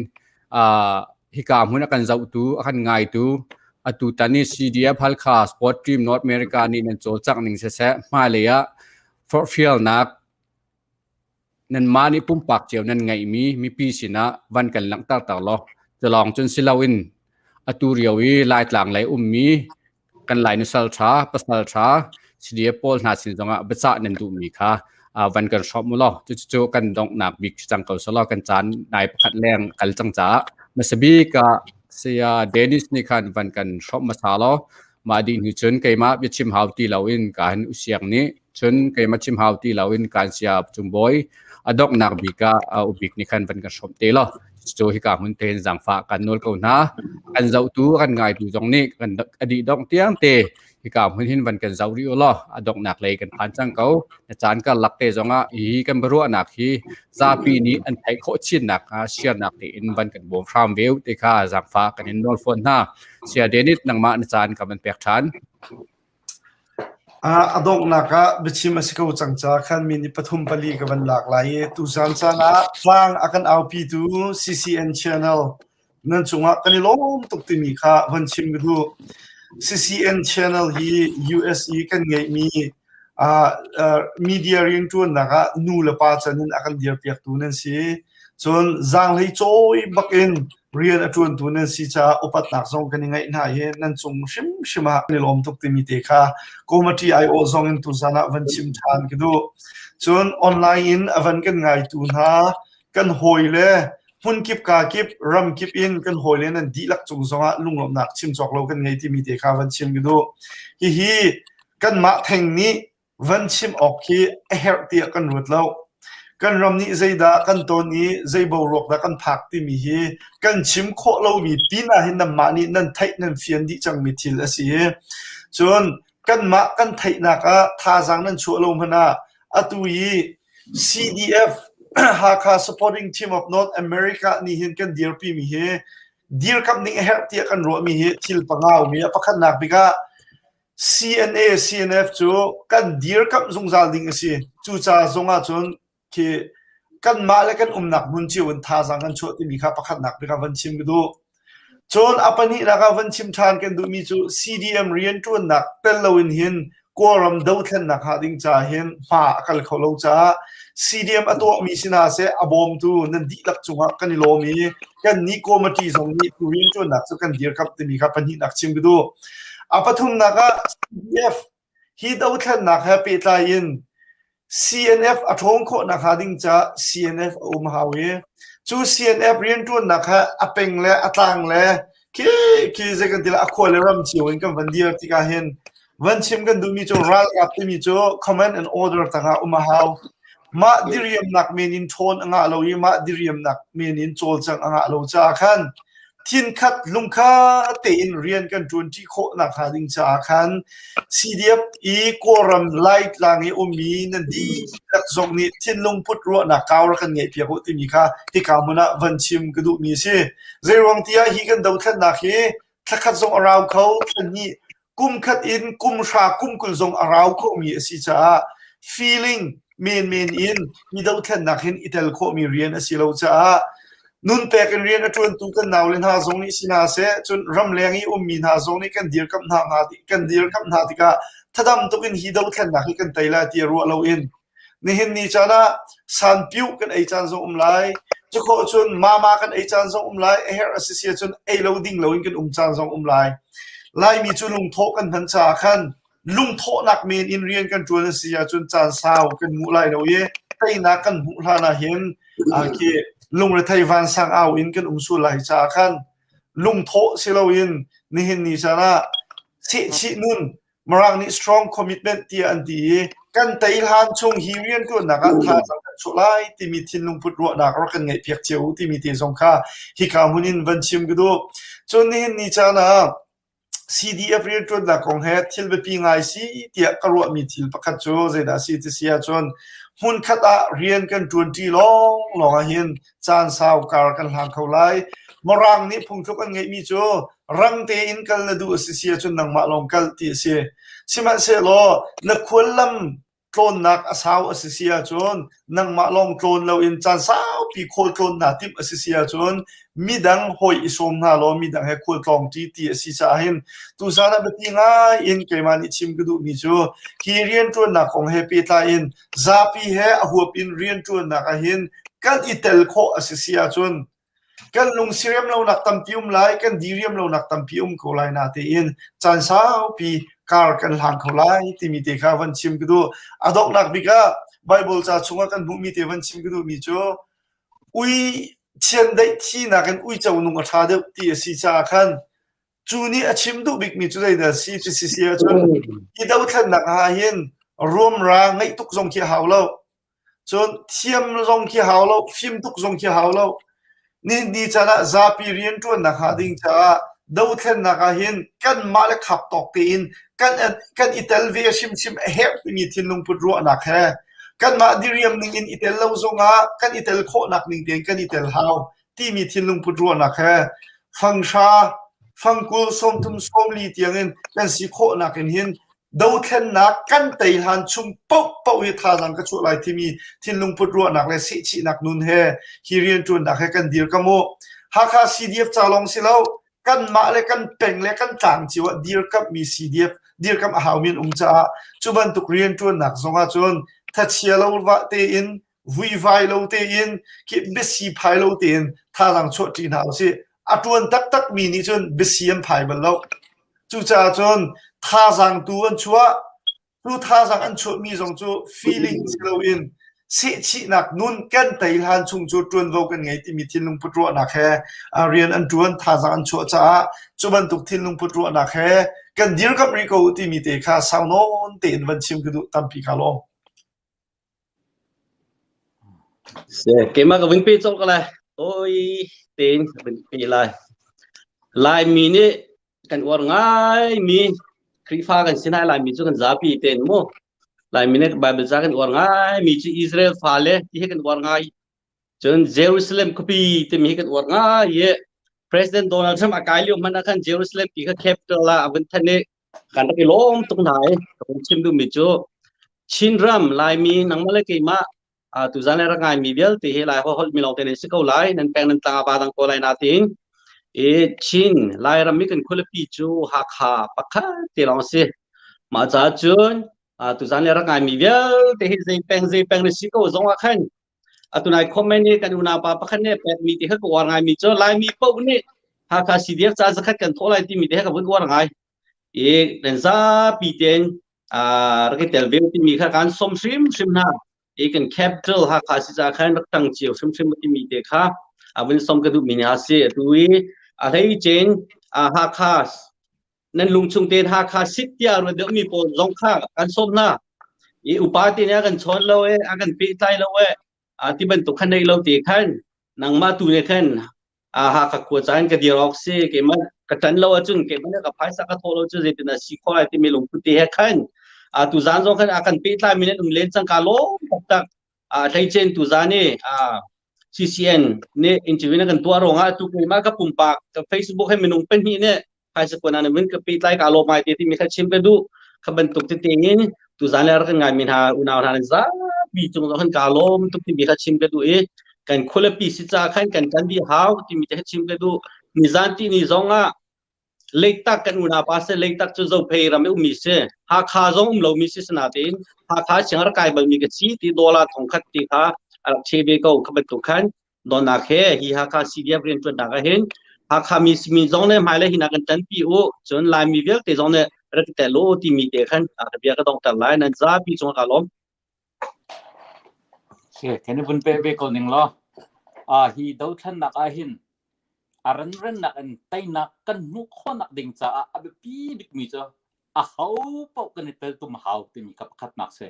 Hika hmun a kan zohtu, a kan ngaitu, atutan i CDF Halkha Sport Team North America nih nan cawlcangh ning siseh, hmailei ah forhfialnak nanmah nih pumpak cio nan ngeihmi mipi sinah van kan langhter ter law culawng cun si loin atu rio i Laitlang lei ummi kan Lai nusal ṭha, pasal ṭha, CDF pawl hna sin zongah biacah nan duhmi kha van kan hrawm u law cucu kan donghnak bik cang ko selaw kan caan nai pakhat leng kal cang caah hmasabik ah saya Dennis nih khan van kan hrawm hmasa law mah dih hnu cun keimah biachim hau ti loin ka han usiang nih cun keimah chim hau ti loin kan sia cungbawi a donghnak bik ah ubik nih khan van kan hrawm te law cu hika hmun tein zaangfah kan nawl ko hna. Kan zohtu kan ngaitu zong nih kan a dih dongh tiang te hika hmun hin van kan zoh rih u law a donghnak lei kan phan cang ko. Na caan karlak te zongah hi kan biaruahnak hi zapi nih an theih khawh chinnak hnga share-nak tein van kan bawm hram ve u ti kha zaangfah kan in nawl fawn hna. Sia Dennis nangmah na caan ka van pek ṭhan. A donghnak ah biachim a si ko cang caah khan mi nih pathum pali ka van lak lai i tuzaan caan ah tlang a kan aupitu CCN channel nan cungah kan i lawm tuk timi kha van chim ka duh. CCN channel hi US i kan ngeihmi media rianṭuannak ah nu le pa can in a kan dirpiaktu nan si. Cun zaanghlei cawi bakin rian a ṭuantu nan si caah upatnak zong kan i ngeih hna i nan cung hrimhrim ah kan i lawm tuk timi te kha committee aiawh zong in tuzan ah van chim ṭhan ka duh. Cun online in a van kan ngaitu hna kan hawile hmunkip kakip ramkip in kan hawile nan dihlak cung zongah lunglawmhnak chim cawk lo kan ngei timi te kha van chim ka duh. Hihi kanmah theng nih van chim awk khi a herh tiah kan ruat lo. Kan ram nih zeidah kan ton i zei boruak dah kan phak timi hi kan chim khawh lomi pin ah hin nanmah nih nan theih nan fian dih cangmi thil a si i cun kanmah kan theihnak ah thazaang nan chuah lo hmanh ah atu i CDF Hakha Supporting Team of North America nih hin kan dirpimi hi dirkamh ning a herh tiah kan ruahmi hi thil panga a um i a pakhatnak bik ah. CNA, CNF cu kan dirkamh zungzal ding a si. Cucaah zong ahcun khi kanmah le kan umnak hmun cio in thazaang kan chuah timi kha pakhatnak bik ah van chim ka duh. Cun a pahnihnak ah van chim ṭhan kan duhmi cu CDM rianṭuannak tel loin hin Kawlram dothlennak hnga ding caah hin hma a kal kho lo caah CDM a tuahmi si hna seh a bawmtu nan dihlak cungah kan i lawm i kan nih committee zong nih tu rianṭuannak cu kan dirkamh timi kha pahnihnak chim ka duh. A pathumnak ah CDF hi dothlennak he pehtlai in CNF a ṭhawn khawh nakhnga ding caah CNF a um hau i cu CNF rianṭuannak kha a peng le a tlang le khi khi zei kan ti lai a khua le ram cio in kan van dir tikah hin van chim kan duhmi cu ralkap timi cu command and order tangah um a hau. Mah diriamnak men in ṭhawn a ngah lo i mah diriamnak men in cawlcangh a ngah lo caah khan thinkhat lungkhat tein rian kan ṭuanṭi khawh nakhnga ding caah khan CDF i Kawlram Laitlang i ummi nan dihlak zong nih thinlung put ruahnak kau rak kan ngeihpiak u timi kha hika hmun ah van chim ka duhmi a si. Zeiruang tiah hi kan dothlennak hi thlakhat zong a rau kho, thlahnih kum khat in kum hra kum 20 zong a rau khomi a si caah feeling menmen in mi dothlennak hin i tel khawhmi rian a si lo caah nun pek in rian a ṭuantu kan naule hna zong nih si hna seh cun ramleng i ummi hna zong nih kan dirkamh hna hnga kan dirkamh hna tikah thadam tuk in hi dothlennak hi kan tei lai ti ruah loin Nihin ni caan ah sanpiuh kan ei caan zong um lai. Cukhawh cun mama kan ei caan zong um lai. A herh a si si ahcun ei lo ding loin kan um caan zong um lai. Laimi cu lungthawh kan hman caah khan lungthawhnak men in rian kan ṭuan a si ahcun caan sau kan nguh lai lo i teinak kan hmuh hlan ah hin khi lungrethei vansang au in kan um sual lai caah khan lungthawh si loin nihin ni caan ah sehchih nun Mirang nih strong commitment tiah an ti i kan tei hlan chung hi rianṭuannak ah thazaang kan chuah lai timi thinlung put ruahnak rak kan ngeihpiak cio u timi te zong kha hika hmun in van chim ka duh. Cun nihin ni caan ah CDF rianṭuannak kong he thil biapi ngai si tiah ka ruahmi thil pakhat cu zeidah a si ti si ahcun hmunkhat ah rian kan ṭuanṭi lawnglawng ahhin caan sau kar kan hlang kho lai. Mirang nih phungthluk an ngeihmi cu rang tein kal na duh a si si ahcun nangmah lawng kal ti a si. Sihmanhsehlaw na khuallam tlawnnak a sau a si si ahcun nangmah lawng tlawn loin caan saupi khual tlawn naa timh a si si ahcun midang hawi i sawm hna law midang he khual tlawng ṭi ti a si caah hin tuzaan ah biapi ngai in keimah nih chim ka duhmi cu hi rianṭuannak kong he pehtlai in zapi he a huap in rianṭuannak ah hin kan i tel khawh a si si ahcun Kan lungsiriam lonak tampi um lai, kan diriam lonak tampi um ko lai natein caan saupi kar kan hlang kho lai timi te kha van chim ka duh. A donghnak bik ah Bible ca chungah kan hmuhmi te van chim ka duhmi cu ui chiandeih thinak in uico nung a ṭha deuh ti a si caah khan cu nih a chim duh bikmi cu zeidah a si ti si si ahcun hi dothlennak ah hin ruamra ngeih tuk zong khi a hau lo. Cun thiam zong khi hau lo, fim tuk zong khi hau lo. Nihin ni caan ah zapi rianṭuannak hnga ding caah dothlennak ah hin kanmah le khap tawk tein kan kan i tel ve hrimhrim a herh timi thinlung put ruahnak he kanmah diriam ning in i tel lo zongah kan i tel khawhnak ning tein kan i tel hau timi thinlung put ruahnak he fanghra fangkul 30 40 tiangin kan si khawhnak in hin dothlennak kan tei hlan chung paohpaoh hi thazaang ka chuah lai timi thinlung put ruahnak le sehchihnak nun he hi rianṭuannak he kan dir ka mu. Hakha CDF ca lawng si lo, kanmah le kan peng le kan tlang cio ah dirkamhmi CDF dirkamh a haumi an um caah cu bantuk rianṭuannak zong ah cun thachia lo va tein vuivai lo tein khi biasi phai lo tein thazaang chuah ṭi hna usih. A ṭuan taktakmi nih cun biasi an phai bal lo. Cucaah cun thazaang tu an chuah. Cu thazaang an chuahmi zong cu feeling si loin sehchihnak nun kan tei hlan chung cu ṭuanvo kan ngei timi thinlung put ruahnak he rian an ṭuan, thazaang an chuah caah cu bantuk thinlung put ruahnak he kan dirkamh rih ko timi te kha sau nawn tein van chim ka duh tampi ka lawm. Keimah ka vun pe colh ko lai. Tawi tein ka vun pe lai. Laimi nih kan uar ngaimi Khrihfa kan si lai Laimi cu kan zapi tein mu. Laimi nih Bible ca kan uar ngaimi cu Israel fale ti hi kan uar ngai. Cun Jerusalem khuapi timi hi kan uar ngai i President Donald Trump a kai lio hmanh ah khan Jerusalem ti kha capital ah a vun thanh i. Kan rak i lawm tuk hna i ka vun chim duhmi cu Chinram Laimi nangmah le keimah tuzan le rak ngaimi vialte hi Lai holh mi lawngte nan si ko lai nan peng nan tlang ava dang ko lai natin i Chin Lairam i kan khualipi cu Hakha pakhat te lawng si mah caah cun tuzan le rak ngaimi vialte hi zei peng zei peng na si ko zong ah khan atunai comment nih kan unau pa pakhat nih pekmi ti kha ka uar ngaimi cu Laimi paoh nih Hakha CDF ca zakhat kan thawh lai timi te kha ka vun uar ngai i kan zapi tein rak i tel ve timi kha kan som hrimhrim hna i kan capital Hakha si ca khan rak tang cio hrimhrim timi te kha a vun som ka duhmi hna si atu i a hlei cin Hakha nan lungchung tein Hakha sit tiah ruat deuhmi pawl zong kha kan sawm hna i upa te nih a kan chawn lo e a kan pehtlai lo e a ti bantuk khan nei lo te khan nangmah tu ne khan a Hakha khua caan ka dir awk si keimah ka ṭan lo ahcun keimah ka phaisa ka thawh lo cu zeitin a si khawh lai timi lungput te he khan a tu zan zong khan a kan pehtlai mi nan um len cang ka lawm taktak a thleicen tu zan i a CCN nih interview na kan tuah ruangah tu keimah ka pumpak ka Facebook he minung pahnih nih phaisa kuan an vun ka pehtlai ka lawm ai te timi kha chim ka duh kha bantuk tete in tuzan le rak kan ngai mi hna unau hna zapi cung zong khan ka lawm tuk timi kha chim ka duh i kan khualipi si ca khan kan kan di hau timi te kha chim ka duh nizan ti ni zong ah Leitak kan unau pa se Leitak cu Zophei ram i ummi si Hakha zong um lomi si sinatein Hakha siang rak kai balmi ka si ti dollar thongkhat ti kha a rak che ve ko kha bantuk khan donnak he hi Hakha CDF rianṭuannak ah hin Hakha mi simi zong le hmailei hi na kan ṭanpi u cun Laimi vialte zong nih rak i tel u timi te khan ka bia ka donghter lai nan zapi cung ka lawm. Si, kan i vun pe ve ko ning law. Ah hi dothlennak ah hin a ranrennak in teinak kan hmuh khawhnak ding caah a biapi bikmi cu a ho paoh kan i teltum hau timi kha pakhatnak si.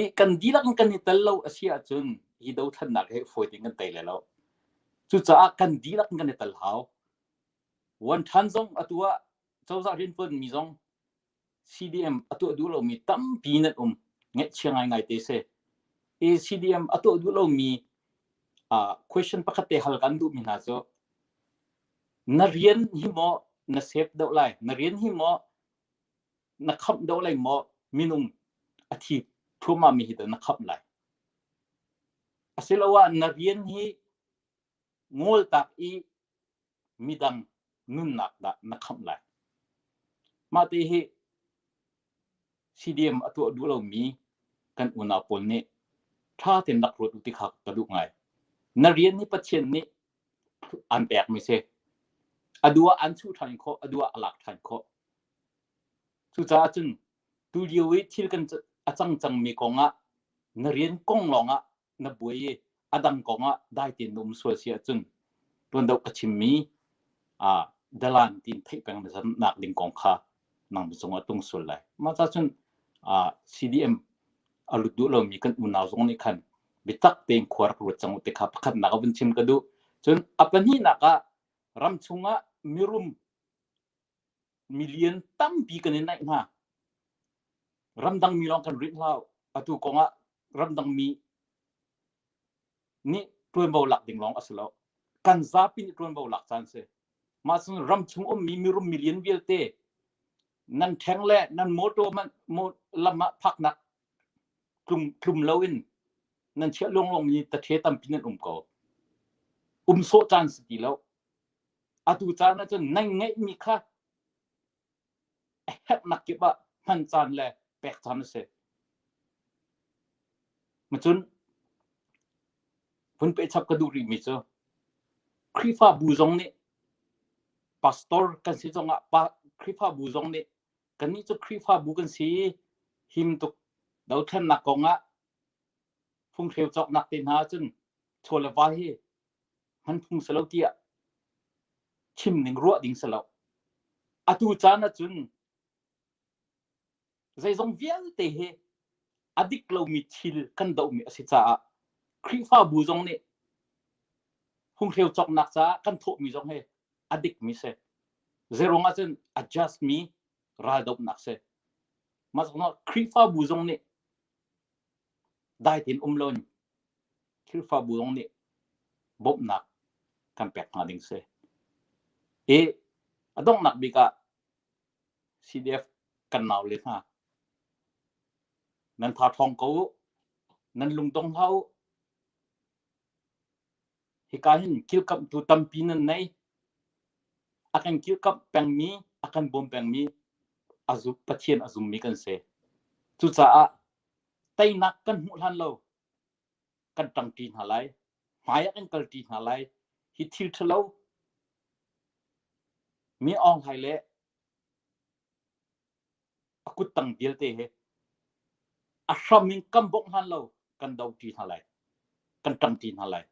I kan dihlak in kan i tel lo a si ahcun hi dothlennak hi fawi tein kan tei lai lo. Cucaah kan dihlak in kan i tel hau. One ṭhan zong atu ah cozah rianṭuanmi zong CDM a tuah duh lomi tampi nan um. Ngaihchia ngaingai te si. I CDM a tuah duh lomi uh, question pakhat te hal kan duhmi hna cu na rian hi maw na save deuh lai na rian hi maw na khamh deuh lai maw minung a thi thluahmah mi hi dah na khamh lai asiloah na rian hi ngawltak i midang nunnak dah na khamh lai mah te hi CDM a tuah duh lomi kan unau pawl nih ṭha tein rak ruat u ti kha ka duh ngai na rian hi Pathian nih an pekmi si. A duh ah an chuh ṭhan khawh, a duh ah a lak ṭhan khawh. Cucaah cun tulio i thil kan a cang cangmi kong ah na rian kong lawng ah na buai i a dang kong ah dai tein na um sual si ahcun tuan deuh ka chimmi ah dalan tiin theih peng nak ding kong kha nang cungah tung sual lai. Mah ca cun CDM a lut duh lomi kan unau zong nih khan biatak tein khua rak ruat cang u ti kha pakhatnak a vun chim ka duh. Cun a pahnihnak ah ram chungah mirum million tampi kan i naih hna. Ramdang mi lawng kan rinh hlah. Atu kong ah ramdang mi nih ṭuanvo lak ding lawng a si lo. Kan zapi nih ṭuanvo lak caan si. Mah cun ram chung ummi mirum million vialte nan ṭheng le nan motor lam ah phaknak tlum, tlum loin nan chiah luanglong mi tathe tampi nan um ko. Um sawh caan si ti lo. Atu caan ahcun nan ngeihmi kha a herhnak kip ah hman caan le pek caan a si. Macun vun pehchap ka duh rihmi cu Khrihfabu zong nih pastor kan si zongah pa Khrihfabu zong nih kannih cu Khrihfabu kan si i him tuk dothlennak kong ah funghreu cawknak te hna ahcun chaw le va hi hman phung si lo tiah chim ning ruah ding si lo. Atu caan ahcun zeizong vialte hi a dik lomi thil kan dohmi a si caah Khrihfabu zong nih funghreu cawknak caah kan thawhmi zong hi a dikmi si. Zeruang ahcun adjust mi raldohnak si. Mah zong Khrihfabu zong nih dai tein um loin Khrihfabu zong nih bawmhnak kan pek hna ding si. I a donghnak bik ah. CDF kan nau le hna nan tha ṭhawng ko u nan lungdong hlah u hika hin kilkamhtu tampi nan nei a kan kilkamh pengmi a kan bawm pengmi a zum Pathian a zummi kan si cucaah teinak kan hmuh hlan lo kan ṭangṭi hna lai hmai ah kan kalṭi hna lai hi thil ṭhalo mi Aung Hlaing le a kuttang vialte he a hram in kan bawmh hlan lo kan doṭi hna lai kan ṭangṭi hna lai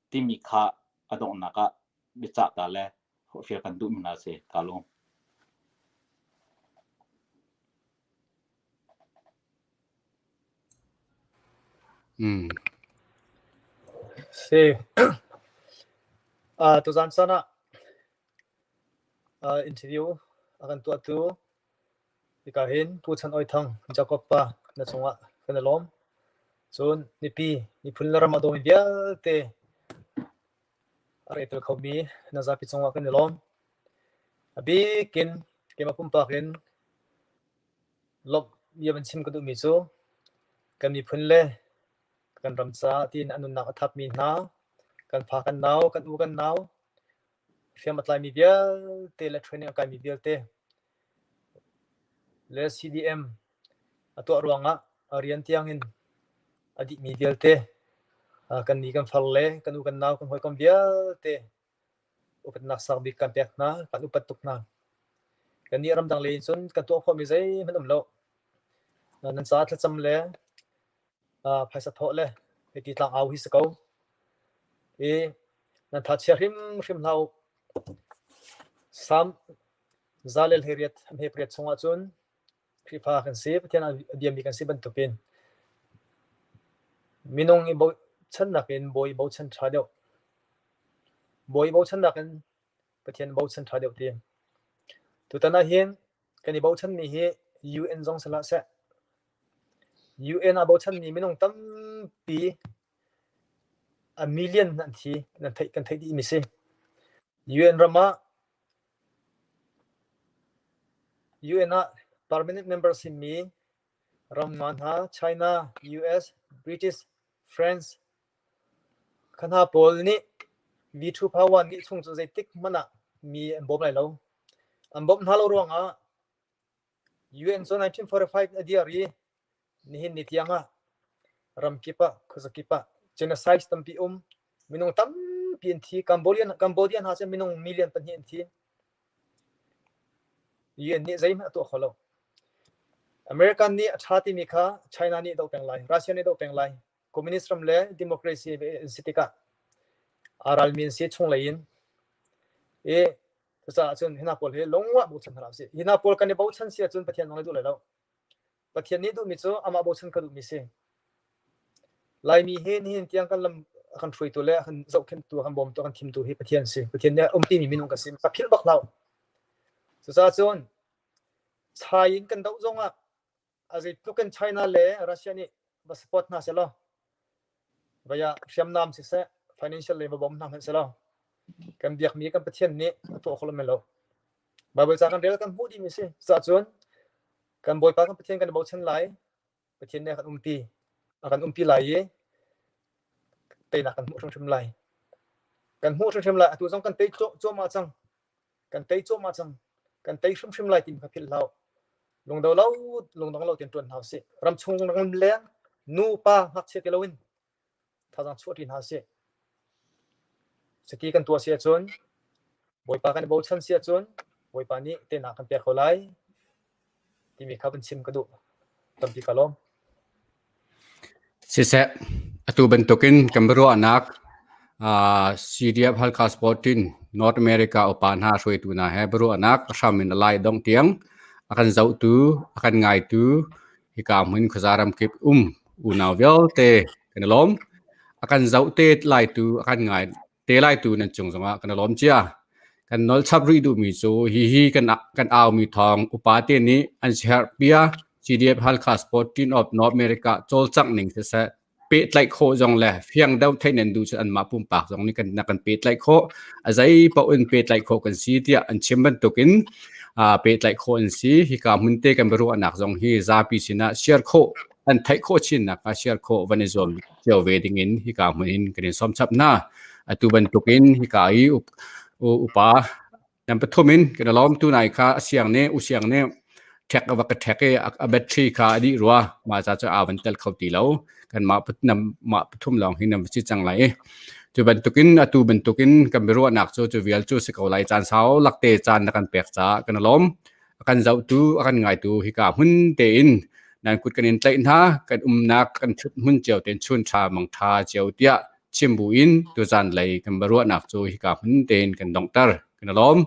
timi kha a donghnak ah biacah ta le hrawhhrial kan duhmi hna si ka lawm. Mm. Si. Uh, tuzan caan ah uh, interview a kan tuahtu hika hin Pu Chan Oi Thang Jacob pa na cungah kan i lawm. Cun mipi miphun le ram a dawmi vialte a rak i tel khomi na zapi cungah kan i lawm. A bikin keimah pumpak in Lawmh bia van chim ka duhmi cu kan miphun le kan ram caah tiin a nunnak a thapmi hna kan fa kan nau, kan u kan nau, hriam a tlaimi vialte le training a kaimi vialte le CDM a tuah ruangah a rian tiangin a dihmi vialte kan ni kan far le kan u kan nau kan hawikom vialte upatnak sang bik kan pek hna, kan upat tuk hna. Kannih ramdang lei in cun kan tuah khawhmi zeihmanh um lo. Nan caah thlacam le phaisa thawh le hiti tlangau hi si ko. I nan tha chia hrimhrim hlah u. Salm 118 a hme pariat chungah cun Khrihfa kan si, Pathian a biami kan si bantukin minung i bochannak in bawi bochan ṭha deuh. Bawi bochannak in Pathian bochan ṭha deuh ti. Tutan ah hin kan i bochanmi hi UN zong si hlah seh. UN ah bochanmi minung tampi a million an thi nan theih kan theih dihmi si. UN ram ah UN ah permanent member simi ram nga hna China, US, British, France kha hna pawl nih V2 power nih chung cu zeitik hmanh ah mi an bawm lai lo. An bawmh hna lo ruangah UN cu 1945 a dir i Nihin ni tiang ah ramkip ah khuazakip ah genocide tampi um. Minung tampi an thi. Cambodian, Cambodia hna cu minung million pahnih an thi. UN nih zeihmanh a tuah kho lo. American nih a ṭha timi kha China nih doh peng lai, Russia nih doh peng lai. Communist ram le democracy an si tikah aa ralmi an si chunglei in. I cucaah cun hi hna pawl hi lungwah bochan hna hlah usih. Hi hna pawl kan i bochan si ahcun Pathian zong nih duh lai lo. Pathian nih duhmi cu amah bochan ka duhmi si. Laimi hi nihin tiang kan lam a kan hruaitu le a kan zohkhenhtu, a kan bawmtu, a kan thimtu hi Pathian si. Pathian nih a umtimi minung kan si. Ka philh bak hlah. Cucaah cun chai in kan doh zongah a zeitluk in China le Russia nih va support hna selaw vaya hriamnam siseh financial lei va bawm hna hmanh selaw kan biakmi kan Pathian nih a tuah kho lo. Bible ca kan rel kan hmuh dihmi si. Cucaah cun Kan Bawipa kan Pathian kan i bochan lai. Pathian nih a kan umpi. A kan umpi lai i teinak kan hmuh hrimhrim lai. Kan hmuh hrimhrim lai. Atu zong kan tei cuahmah cang. Kan tei cuahmah cang. Kan tei hrimhrim lai timi kha philh hlah. Lungdo lo, lungdong lo tein ṭuan hna usih. Ramchung ramleng nu pa ngakchia ti loin thazaang chuah ṭi hna usih. Cuti kan tuah si ahcun Bawipa kan i bochan si ahcun Bawipa nih teinak kan pek ko lai timi kha van chim ka duh. Tampi ka lawm. Siseh, atu bantukin kan biaruahnak uh, CDF Halkha Sport in North America upa hna hruaitu hna he biaruahnak a hram in a lai dong tiang a kan zohtu, a kan ngaitu hika hmun khuaza ramkip um unau vialte kan i lawm. A kan zoh te laitu, a kan ngai te laitu nan cung zongah kan i lawm cia. Kan nol chap rih duhmi cu hihi kan kan aumi thawng upa te nih an siaherh bia CDF Halkha Sport Team of North America cawlcangh ning siseh pe. Pehtlaih khawh zong le fiang deuh theih nan duh cun anmah pumpak zong nih kan na kan pehtlaih khawh. A zei paoh in pehtlaih khawh kan si tiah an chim bantukin pehtlaih khawh an si. Hika hmun te kan biaruahnak zong hi zapi sinah share khawh an theih khawh chinnak ah share khawh van i zuam cio ve ding in hika hmun in kan in sawm chap hna. Atu bantukin hika i upa Nan pathum in kan i lawm. Tunai kha a siang nih u siang nih ṭhek a va ka ṭhek i a battery kha a dih rua. Mah ca cu aa van tel kho ti lo. Kanmah mah pathum lawng hi nan va si cang lai i cu bantukin atu bantukin kan biaruahnak cu cu vial cu si ko lai. Caan sau lakte caan na kan pek caah kan i lawm. A kan zohtu, a kan ngaitu hika hmun tein nan kut kan in tlaih hna. Kan umnak kan ṭhut hmun cio tein chun ṭha mang ṭha cio tiah chim buin tuzan lei kan biaruahnak cu hika hmun tein kan donghter. Kan i lawm.